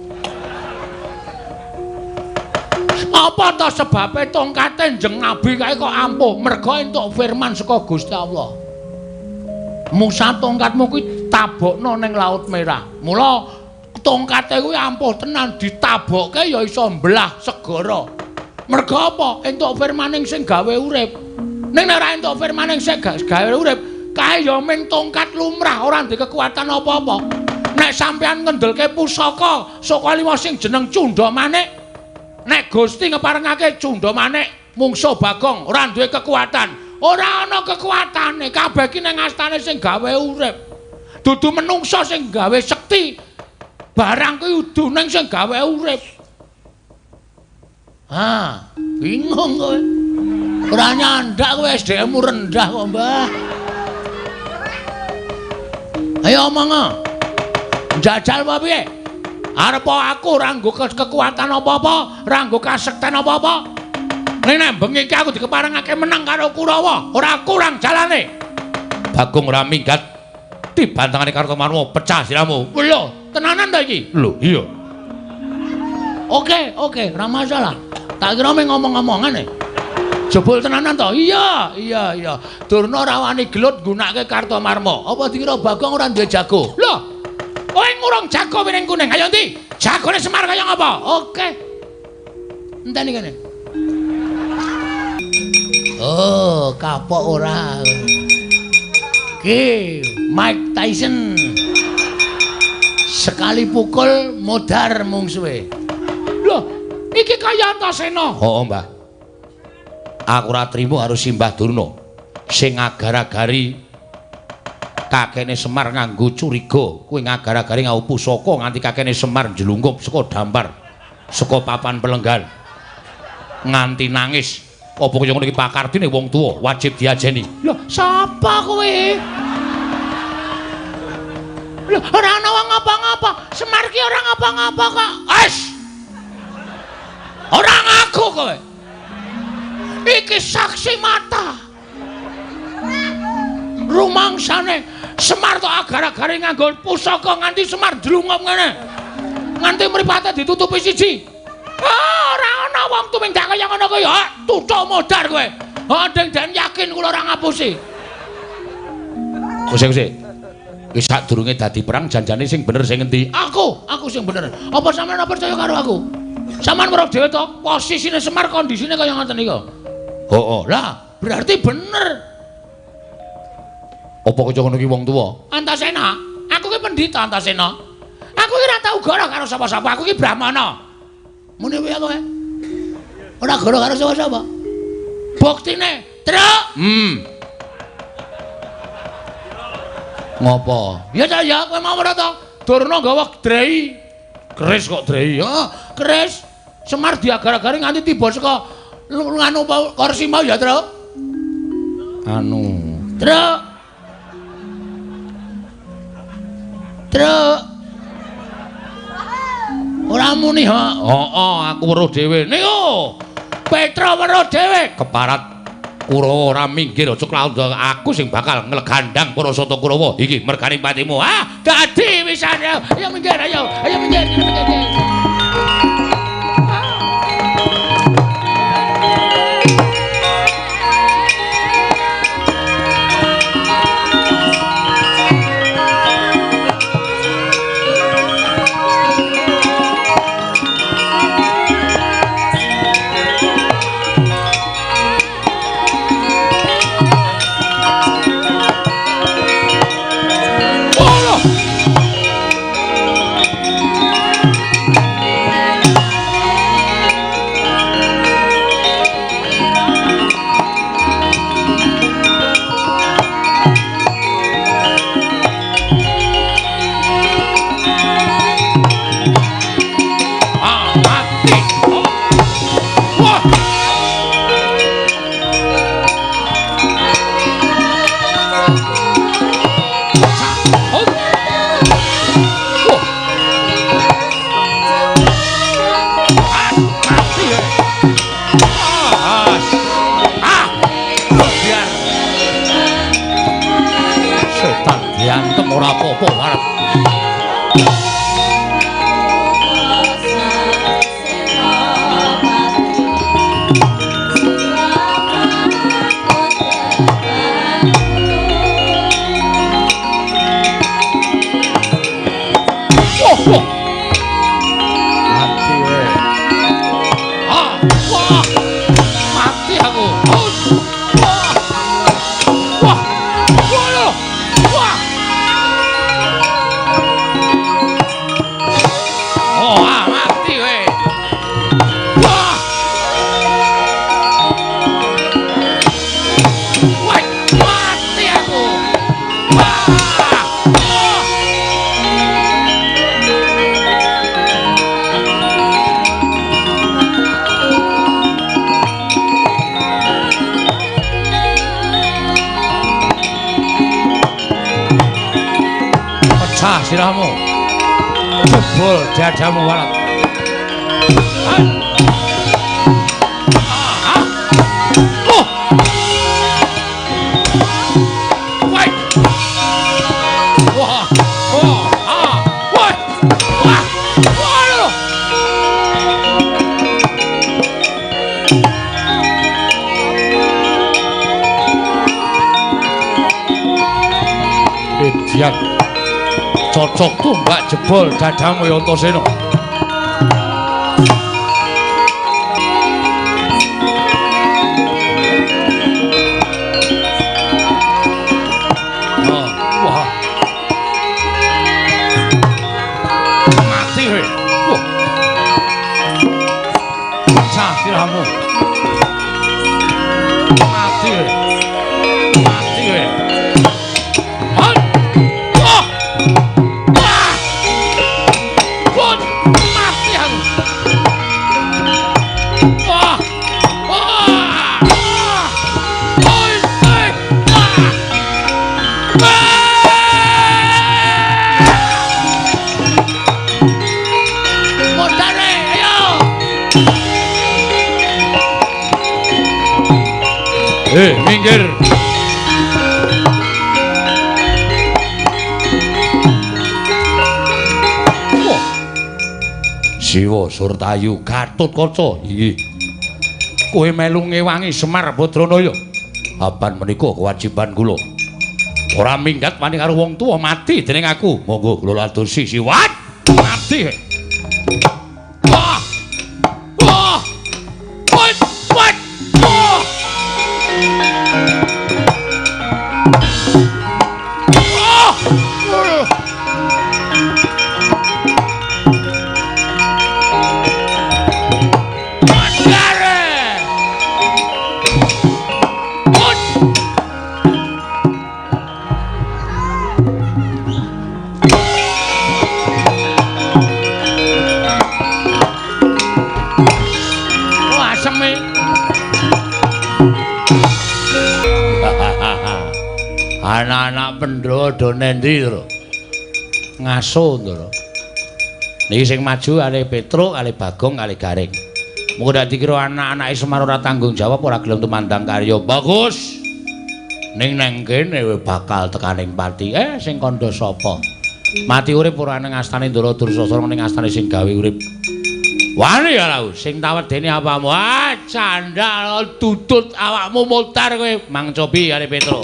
Apa ta sebabe tongkate Njeng Nabi kae kok ampuh? Mergo entuk firman saka Gusti Allah. Musa tongkatmu kuwi tabokno ning Laut Merah. Mula tongkate kuwi ampuh tenan, ditabokke ya iso mbelah segara. Mergo apa? Entuk firmaning sing gawe urip. Ning nek ora entuk firmaning sing gawe urip, kae ya ming tongkat lumrah, ora ndek kekuatan apa-apa. Nek sampean ngendelke pusaka saka lima sing jeneng Cundha Manik, nek Gusti ngeparengake Cundha Manik mungsuh Bagong ora duwe kekuatan. Ora ana kekuatane, kabeh ki ning astane sing gawe urip. Dudu menungsa sing gawe sekti. Barang kuwi udu ning sing gawe urip. Ah, bingung kowe. Ora nyandak kowe, SDM-mu rendah kok, Mbah. Ayo omong. Njajal apa piye? Arep aku ora nggo kekuatan apa-apa, ora nggo kasekten apa-apa. Ning nek bengi iki aku dikeparengake menang karo Kurawa, ora kurang jalane. Bagong ora minggat dibantangane Kartomarma, pecah siramu. Lho, tenanan ta iki? Lho, iya. Oke, oke, ora masalah. Tak kira mung ngomong-ngomongan e. Jebul tenanan to? Iya, iya, iya. Durna ora wani gelut nggunakake Kartomarma. Apa dikira Bagong ora duwe jago? Lho, kowe ngurung jago piring kuning. Ayo ndi? Jagone Semar kaya ngapa? Oke. Enteni kene. Oh, kapok ora. Ki, Mike Tyson. Sekali pukul modar mungsuhe. Lho, iki kaya Antasena. Heeh, Mbah. Aku ora trimo karo Simbah Durna sing agar-agari kakene Semar nganggo curiga, kuwi ngagar-agari nganggo pusaka nganti kakene Semar njlungkup saka dampar, saka papan pelenggan. Nganti nangis. Apa kaya ngono iki pakardine wong tuwa wajib diajeni. Lho, sapa kowe? Lho, ora ana wong ngapa-ngapa. Semar ki ora ngapa-ngapa kok. Wes. Ora ngaku kowe. Iki saksi mata. Rumangsane Semar tok agar-agare nganggo pusaka nganti Semar ndlungup ngene. Nganti mripate ditutupi siji. Ah, ora ana wong tumindak kaya ngono kuwi. Ha, tutuk modar kowe. Ha, ding den yakin kula ora ngapusi. Kuse-kuse. Wis sadurunge dadi perang janjane sing bener sing endi? Aku sing bener. Apa sampeyan ora percaya karo aku? Sampeyan weruh dhewe to, posisine Semar kondisine kaya ngoten niku. Heeh. Lah, berarti bener. Apa kaya ngono ki wong tuwa? Antasena, aku ki pendhita Antasena. Aku ki ora tau goro karo sapa-sapa, aku ki Brahmana. Muni piye kowe? Ora goro karo sapa-sapa. Buktine, Truk. Ngopo? Ya ta ya, kowe mau ora to? Durna nggawa drei. Keris kok drei. Heeh, keris. Semar diagar-agari nganti tiba saka nganu kursi mau ya, Truk. Anu, Truk. Truk. Ora muni, ha. Heeh, aku weruh dhewe. Niku. Petra weruh dhewe keparat Kurawa ora minggir aja klaut aku sing bakal nglegandang para sata Kurawa iki mergane patimu. Ah, dadi wisan. Ayo minggir, ayo. Ayo minggir, minggir. Ora apa-apa arep. Wah, wah. Mati we. Ah, wah. Mati aku. Wah. Wah. Wah. Wah. Oh, ah, mati we. Wah. Wah, mati aku. Wah. Oh. Pecah sirahmu. Jebol dadamu walat. Oh. Wah. Wah. Oh. Ah. Wah. Wah. Wah. Edian. Cocok tumbak jebol dadamu ya Antasena. Oh, wah. Mati kowe. Wah. Pecah sirahmu. Mati kowe. Mati kowe. Minggir. Wah. Siwa Surtayu Gatotkaca iki. Kowe melu ngewangi Semar Badranaya. Apan menika kewajiban kula. Ora minggat wani karo wong tuwa mati dening aku. Monggo kula ladosi siwat. Mati. Wah. Wah. Wah. Wah. Wah. Anak-anak Pandhawa do nendi, Ndara? Ngaso, Ndara. Niki sing maju kalih Petruk, kalih Bagong, kalih Gareng. Mengko ndak dikira anak-anake Semar ora tanggung jawab, ora gelem tumandang karya. Bagus. Ning nang kene bakal tekaning pati. Sing kandha sapa? Mati urip ora nang astane Ndara Dursasana, ning astane sing gawe urip. Wani ya lau, sing tawedene apamu? Ah, candhak tutut awakmu mutar kowe. Mang cobi karo Petro.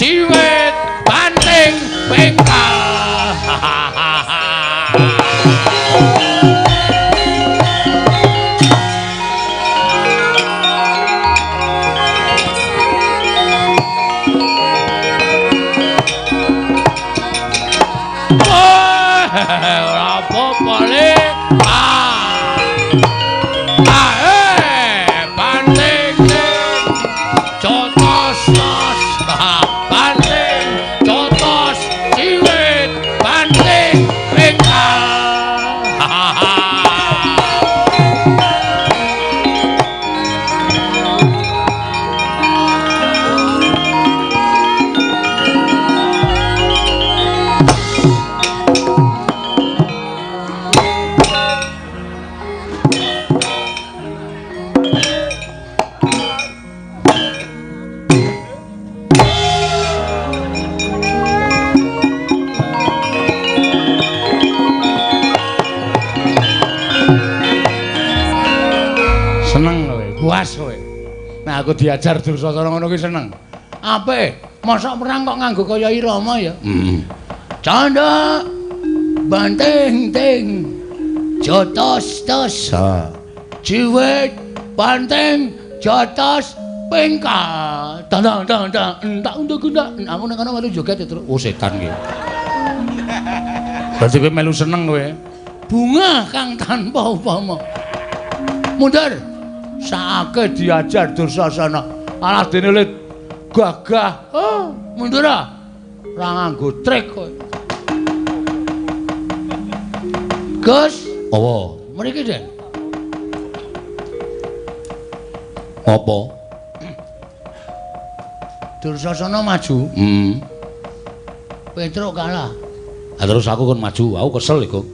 Ciwit banting pengkal. Ora apa-apa le. Banting jotos tos. Banting jotos ciwit banting pengkal. Seneng kowe, puas kowe. Nah aku diajar Dursasana ngono kuwi seneng. Apik, mosok perang kok nganggo kaya irama ya. Heeh. Candha banting ting jotos tos. Ciwit banting jotos pengkal. Tandang tandang entak untuk entak. Aku nang kono melu joget terus. Oh setan ki. Berarti kowe melu seneng kowe. Bunga kang tanpa upama. Mundur. Saake diajar Dursasana. Alah dene le gagah. Oh, mundur ah. Ora nganggo trik kowe. Gus, apa? Mriki, Den. Apa? Dursasana maju. Heeh. Petruk kalah. Ha terus aku kon maju, aku kesel iku.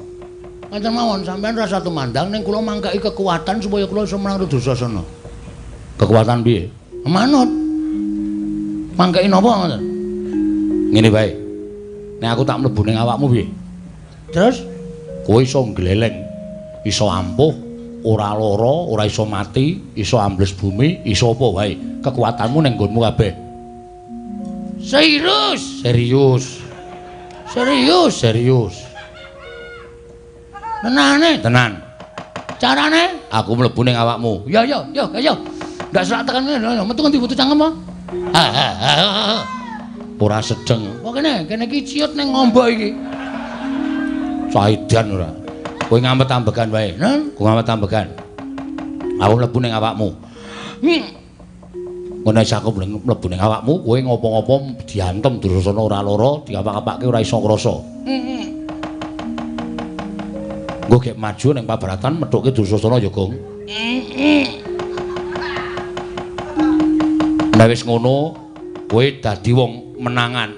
Ngaten mawon sampean rasa tumandang ning kula mangkeki kekuatan supaya kula iso menang Dursasana. Kekuatan piye? Manut. Mangkeki napa ngoten? Ngene wae. Nek aku tak mlebu ning awakmu piye? Terus kowe iso ngleleng, iso ampuh, ora lara, ora iso mati, iso ambles bumi, iso apa wae. Kekuatanmu ning nggonmu kabeh. Serius? Serius. Serius, serius. Tenane? Tenan. Carane? Aku mlebu ning awakmu. Ya ya ya ya. Ndak serak tekan ngene, metu ngendi butuh cangkem apa? Ora sedeng. Kok kene, kene iki ciut ning ngombo iki. Saidan ora. Kowe ngamet ambegan wae. Nen, kowe ngamet ambegan. Aku mlebu ning awakmu. Ngono wis aku mlebu ning awakmu, kowe ngopo-ngopo diantem Dursasana ora lara, diapak-apake ora iso ngrasa. Nggo gek maju ning pabaratan methuke Dursasana ya, Gong. Nek wis ngono, kowe dadi wong menangan.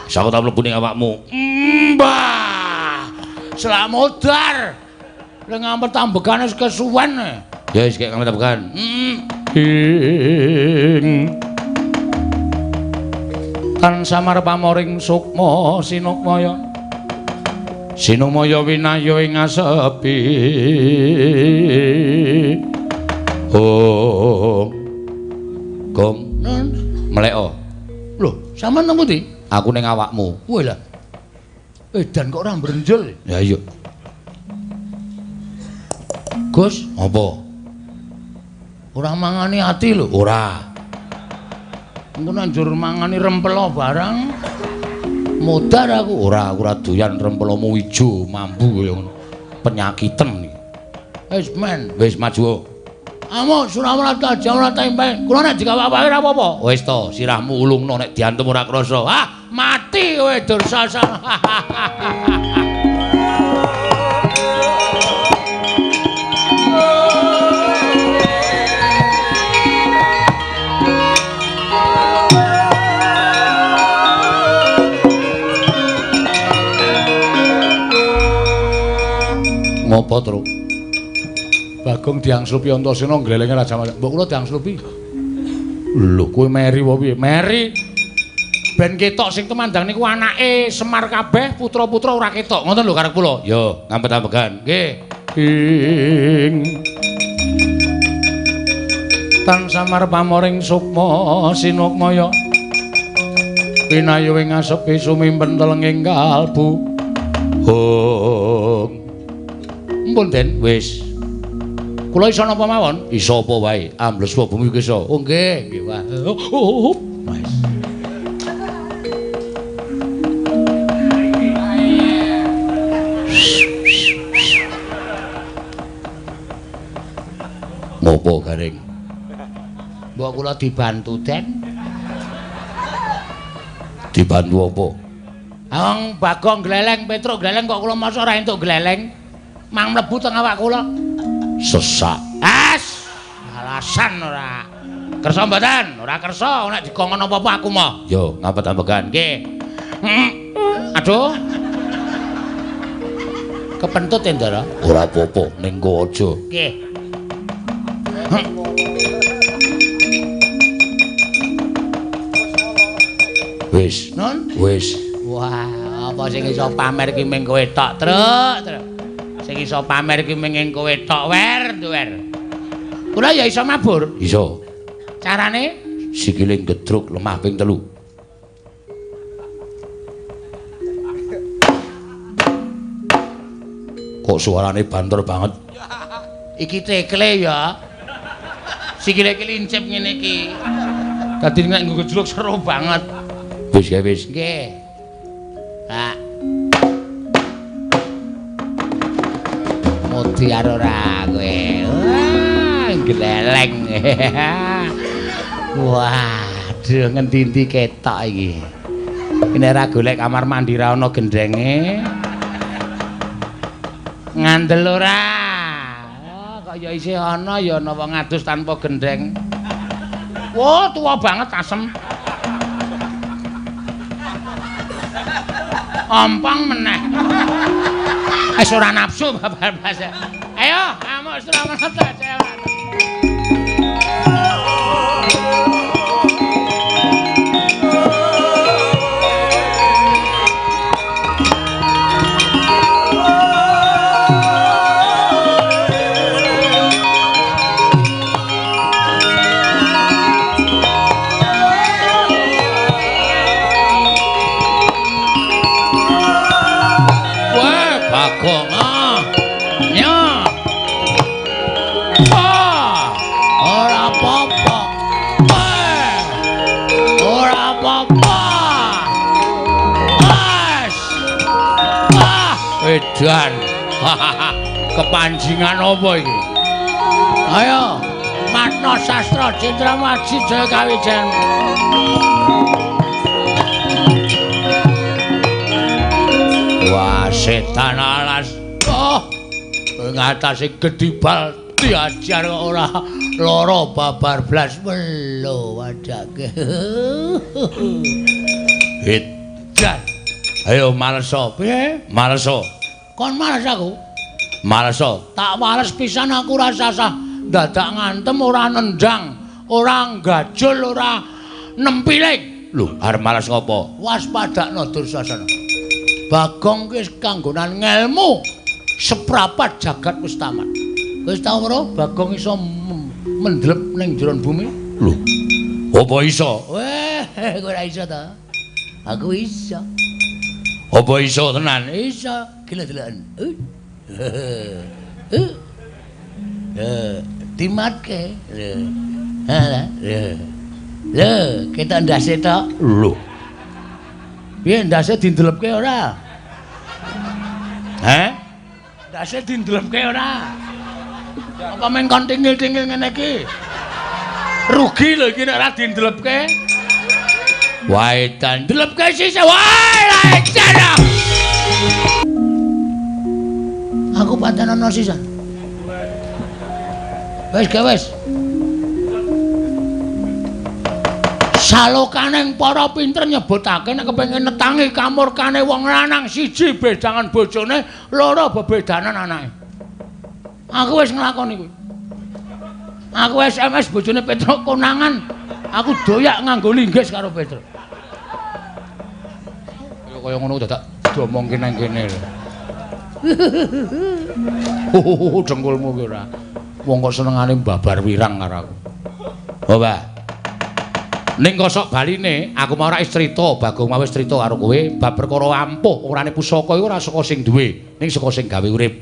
Wis aku tak mlebu ning awakmu. Mbah. Slamodar. Lha ngampet ambegane wis kesuwen. Ya wis gek ngampet ambegan. Ing tan samar pamoring sukma sinukmaya. Sinumaya winaya ing asepi. Oh. Gong, mleko. Lho, sampean nang pundi? Aku ning awakmu. Wah lah. Edan kok ora mbrenjel. Ya iya. Gus, apa? Ora mangani ati lho. Ora. Engko nek njur mangani rempelo barang modar aku. Ora, aku ora doyan rempelomu ijo mambu kaya ngono. Penyakiten iki. Wis men, wis maju. Amuk Surawarta Jawara tempe. Kula nek dikawak-awake ora apa-apa. Wis to, sirahmu ulungno nek diantem ora krasa. Ah, mati kowe Dursasana. Ngopo, Truk? Bagong diangslupi Antasena nglelenge Raja Mas. Mbok kula diangslupi. Lho, kowe meri apa piye? Meri. Ben ketok sing tumandang niku anake Semar kabeh, putra-putra ora ketok. Ngoten lho karep kula. Ya, ngampet-ambegan. Nggih. Ing tan samar pamoring sukma sinukmaya. Pinayu ing asepi sumimpen telenging kalbu. Hong. Mpun Den, wis. Kula iso napa mawon? Iso apa wae? Ambles bumi iki iso. Oh nggih, nggih wae. Oh, wis. Ngopo garing? Mbok kula dibantu, Den. Dibantu apa? Wong Bagong gleleng, Petruk gleleng kok kula mosok ora entuk gleleng. Mang mlebu teng awak kula. Sesak. As, alasan ora. Kersa mboten? Ora kersa, nek dikongkon apa-apa aku moh. Yo, ngapet-ambegan. Nggih. Aduh. Kepentut ya, Ndara? Ora apa-apa, ning kowe aja. Nggih. Wis, Nun? Wis. Wah, apa sing iso pamer ki ming kowe tok, Truk, Truk. Sing iso pamer ki ming kowe tok, wer, wer. Kula ya iso mabur. Iso. Carane sikile gedruk lemah ping 3. Kok suarane banter banget? Iki tekle ya. Sikile iki lincip ngene iki. Dadi nek nggo gejruk seru banget. Wis ya wis. Nggih. Pak. Modiar ora kowe. Wah, gleleng. Waduh, ngendi-endi ketok iki. Nek ora golek kamar mandi ra ana gendenge. Ngandel ora. Oh, kok ya isih ana ya ana wong adus tanpa gendeng. Wah, tuwa banget asem. Ompong meneh. Wis ora nafsu babar blas. Ayo, amuk Suramarta jalan. Bagong ah. Nya. Ah. Ora apa-apa. Ora apa-apa. Wes. Ah, edan. Kepanjingan apa iki? Ayo, Matna Sastra Citra Maji Jaya Kawijen. Wah, setan alas. Oh, ngatasi gedibal diajar kok ora lara babar blas melo wadake. Edan. Ayo maleso. Piye? Maleso. Kon males aku? Maleso. Tak males pisan aku ora sasah dadak ngantem ora nendang, ora gajul, ora nempiling. Lho, arep males ngopo? Waspadakno Dursasana. Bagong ki kanggonan ngelmu seprapat jagat wis tamat. Wis tau ora Bagong iso mendlep ning jero bumi? Lho, apa iso? Weh, kowe ora iso ta? Aku iso. Apa iso tenan? Iso. Gila deloken. Dimatke. Lho. Ha, lho. Lho, ketok ndase tok. Lho. Piye ndase dindelepke ora? Heh? Ndase dindelepke ora? Apa meng kon tingil-tingil ngene iki? Rugi lho iki nek ora dindelepke. Wae tan ndelepke sisih. Wae la edan. Aku pancen ana sisan. Wis ge wis. Salokaning para pinter nyebutake nek kepengin netangi kamurkane wong lanang siji bedangan bojone, loro bebedanan anake. Aku wis nglakoni kuwi. Aku SMS bojone Petruk konangan, aku doyak nganggo linggis karo Petruk. Ya kaya ngono dadak diomongke nang kene lho. Dengkulmu ki ora. Wong kok senengane babar wirang karo aku. Oh, Mbah. Ning kosok baline aku mau ora wis crita, Bagong mau wis crita karo kowe bab perkara ampuh orane pusaka iku ora saka sing duwe, ning saka sing gawe urip.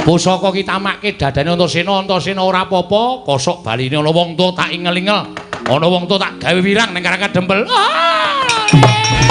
Pusaka ki tamake dadane Antasena, Antasena ora apa-apa, kosok baline ana wong tuwa tak ingel-ingel, ana wong tuwa tak gawe wirang ning Karang Kadempel. Ah!